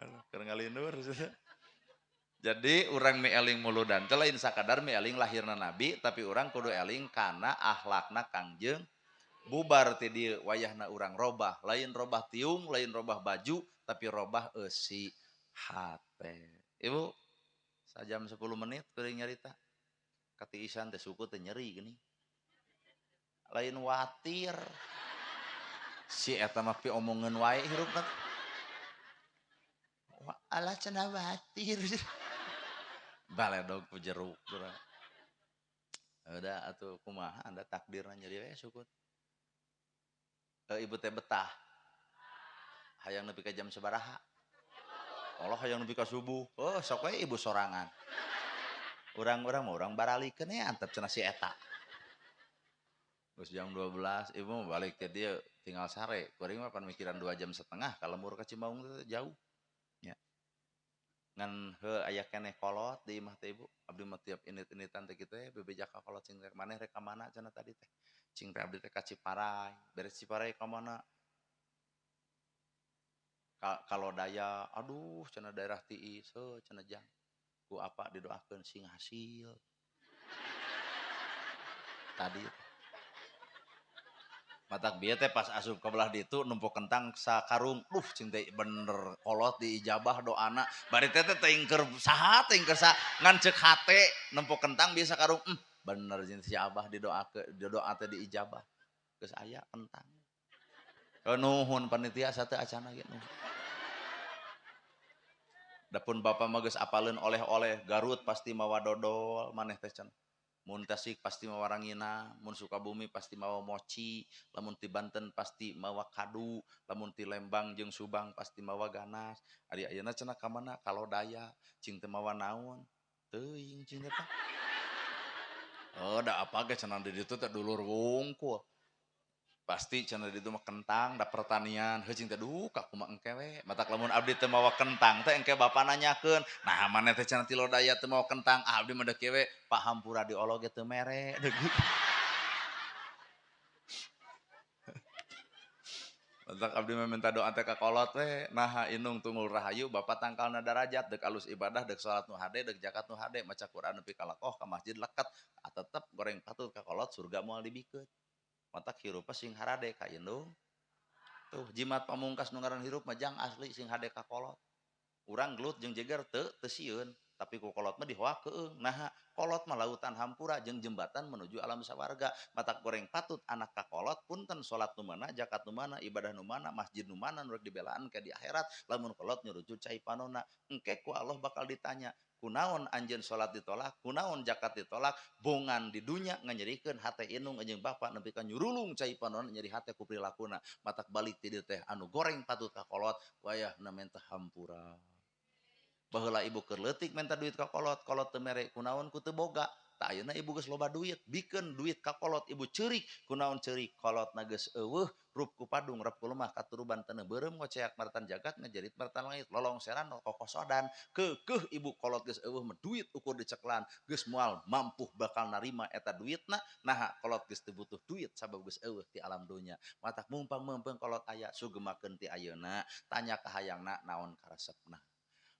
Aduh, keur ngalindur. Jadi urang mi eling muludan teh lain sakadar mi eling lahirna nabi, tapi urang kudu eling kana akhlakna Kangjeng. Bubar ti dieu wayahna urang robah, lain robah tiung, lain robah baju, tapi robah eusi hate. Ibu, sajam 10 menit kuring nyarita. Katiisan teh suku teh nyeri geuning. Lain watir. Si eta mah pi omongeun wae hirupna. Wa alah cenah watir. Baledog ku jeruk urang. Udah atuh kumaha anda takdirna nyeri we suku. Ibu teh betah. Hayang nepi ka jam sabaraha? Allah hayang nepi ka subuh. Oh, sok we ibu sorangan. Urang-urang mah urang baralikeun ya antep cenah si eta. Geus jam 12, ibu mah balik teh dieu tinggal sare. Kuring mah pan mikiran 2,5 jam ka lembur ka Cimaung teh jauh. Nya. Ngan heuh aya keneh kolot di imah teh ibu. Abdi mah tiap init-initan teh kitu bebeja ka kolot cing teh maneh rek ka mana cenah tadi teh. Cing teh abdi teh ka Ciparay, beres Ciparay ka mana? Kalau daya, aduh cenah daerah tiis, heuh cenah jang. Ku apa didoakeun sing hasil. Tadi matak bieu teh pas asup ka belah ditu numpuk kentang sakarung, duh cing teh bener kolot diijabah doana. Bari teh teh teuing keur saha teuing keur saha ngan ceuk hate numpuk kentang bieu sakarung, bener jeung si Abah didoakeun, doa teh diijabah. Geus aya kentang. Nuhun panitia sate acana ge nuhun. Dapun bapa mah geus apaleun oleh-oleh Garut pasti mawa dodol maneh teh cenah. Mun Tasik pasti mawa rangina, mun Sukabumi pasti mawa moci, lamun ti Banten pasti mawa kadu, lamun ti Lembang jeung Subang pasti mawa ganas. Ari ayeuna cenah ka mana? Kalau daya cing teu mawa naon? Teuing cing teh. Oh, da apa ge cenah di ditu teh dulur wungkul. Pasti cenah di ditu mah kentang, da pertanian. Heuh cing teh duh ka kumaha engke we. Matak lamun abdi teu mawa kentang teh engke bapa nanyakeun, nah maneh teh cenah ti Lodaya teu mawa kentang, ah abdi mah deuk kieu we, Pak hampura di Allah ge teu mere. Matak abdi mah minta doa teh ka kolot we, naha indung tunggul rahayu bapa tangkalna darajat, deuk alus ibadah, deuk salat nu hade, deuk zakat nu hade, maca Quran nepi ka lakoh ka masjid leket, tetep goreng patut ka kolot surga moal dibikeun. Matak hirup sing harade ka indung. Tuh jimat pamungkas nu ngaran hirup mah jang asli sing hade ka kolot. Urang gelut jeung jeger teu sieun, tapi ku kolot mah dihoak keung. Naha kolot mah lautan hampura jeung jembatan menuju alam sawarga. Matak goreng patut anak ka kolot punten salat nu mana, zakat nu mana, ibadah nu mana, masjid nu mana nu rek dibelaan ke di akhirat. Lamun kolot nyurucut cai panona, engke ku Allah bakal ditanya, kunaon anjeun salat ditolak, kunaon zakat ditolak, bongan di dunya nganyerikeun hate indung jeung bapa nepi ka nyurulung cai panon nyeri hate ku prilakuna. Matak balik ti dieu teh anu goreng patut ka kolot wayahna menta hampura. Baheula ibu keur leutik menta duit ka kolot, kolot teu mere kunaon ku teu boga. Tah ayeuna ibu geus loba duit, bikeun duit ka kolot ibu ceurik, kunaon ceurik kolotna geus eueuh, rup ku padung, rep ku lemah katuruban taneuh beureum ngoceak martan jagat ngajerit martan langit lolongseran kokosodan keukeuh ibu kolot geus eueuh mah duit ukur diceklan geus moal mampu bakal narima eta duitna. Naha kolot geus teu butuh duit sabab geus eueuh ti alam dunya. Matak mumpang-mumpung kolot aya sugemakeun ti ayeuna, tanya ka hayangna naon karesepna.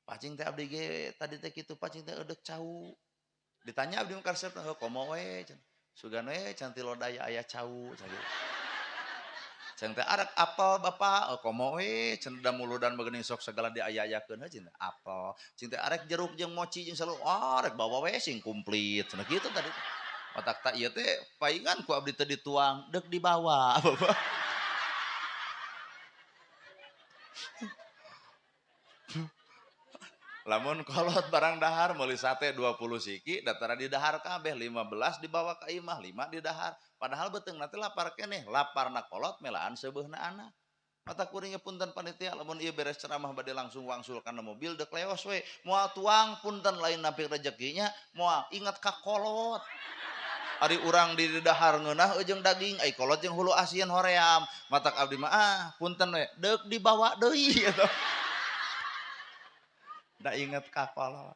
Pacing teh abdi ge tadi teh kitu pacing teh eudek cau. Ditanya abdi mah karesepna heuh komo we cenah. Sugan we can ti Lodaya aya cau cenah. Ceng teh arek apel bapak, oh, komo we cenah da muludan begeuning sok segala diaya-ayakeun heuh cenah apel. Cing teh arek jeruk jeung moci jeung selalu, oh, arek bawa we sing komplit cenah kitu tadi. Otak tak ieu teh paingan ku abdi teh dituang deuk dibawa bapak. Lamun kolot barang dahar meuli sate 20 siki datara di dahar kabeh 15 dibawa ka imah 5 di dahar. Padahal beuteungna teh lapar keneh, laparna kolot melaan seubeuhna anak. Mata kuringnya punten panitia lamun ieu beres ceramah bade langsung wangsul kana mobil deuk leos we. Moal tuang punten lain nampik rezekinya, moal ingat ka kolot. Ari urang di dahar ngeunah jeung daging, ai kolot jeung hulu asieun hoream. Matak abdi mah ah punten we deuk dibawa deui eta. Da ingat ka kolot.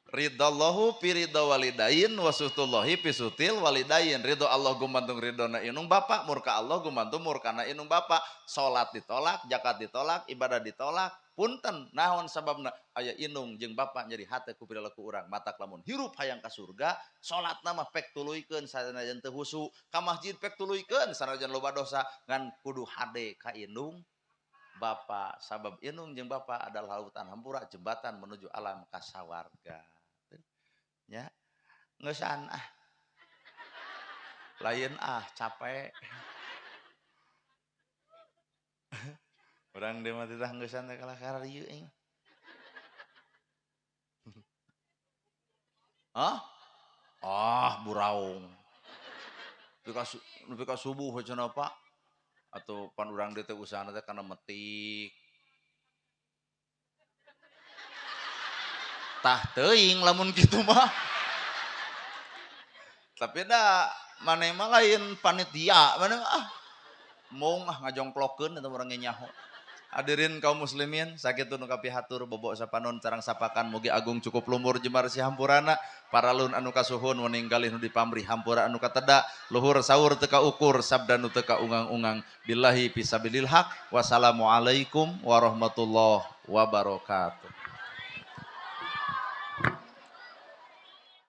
Ridallahu fi ridha walidain wa suhtullahi fi suhtil walidain. Ridho Allah gumantung ridhona inung bapa, murka Allah gumantung murkana inung bapa. Salat ditolak, zakat ditolak, ibadah ditolak. Punten naon sababna aya inung jeung bapa nyeri hate ku pirilaku urang. Matak lamun hirup hayang ka surga, salatna mah pek tuluykeun sanajan teu husu, ka masjid pek tuluykeun sanajan loba dosa, ngan kudu hade ka inung bapa. Sabab inung jeung bapa adalah lautan hampura, jembatan menuju alam kasawarga. Nya ngeusan ah. Lain ah capek. Urang deui mah teh ngeusan teh kalah kararieu aing. Hah? Ah, buraung. Nepi ka subuh cenah Pak. Atau pan urang deui teh usahana teh kana metik. Tah teuing lamun kitu mah. Tapi da maneh mah lain panitia, maneh ah mung ah ngajongklokeun eta urang ge nyaho. Hadirin kaum muslimin, sakitu nu kapihatur, bobok sapanon carang sapakan, mugi agung cukup lumur jemar si hampurana, paralun anu kasuhun wening galih nu dipamrih hampura anu kateda, luhur saur teu kaukur sabda nu teu kaungang-ungang, billahi fisabilil haq, wassalamualaikum warahmatullahi wabarakatuh.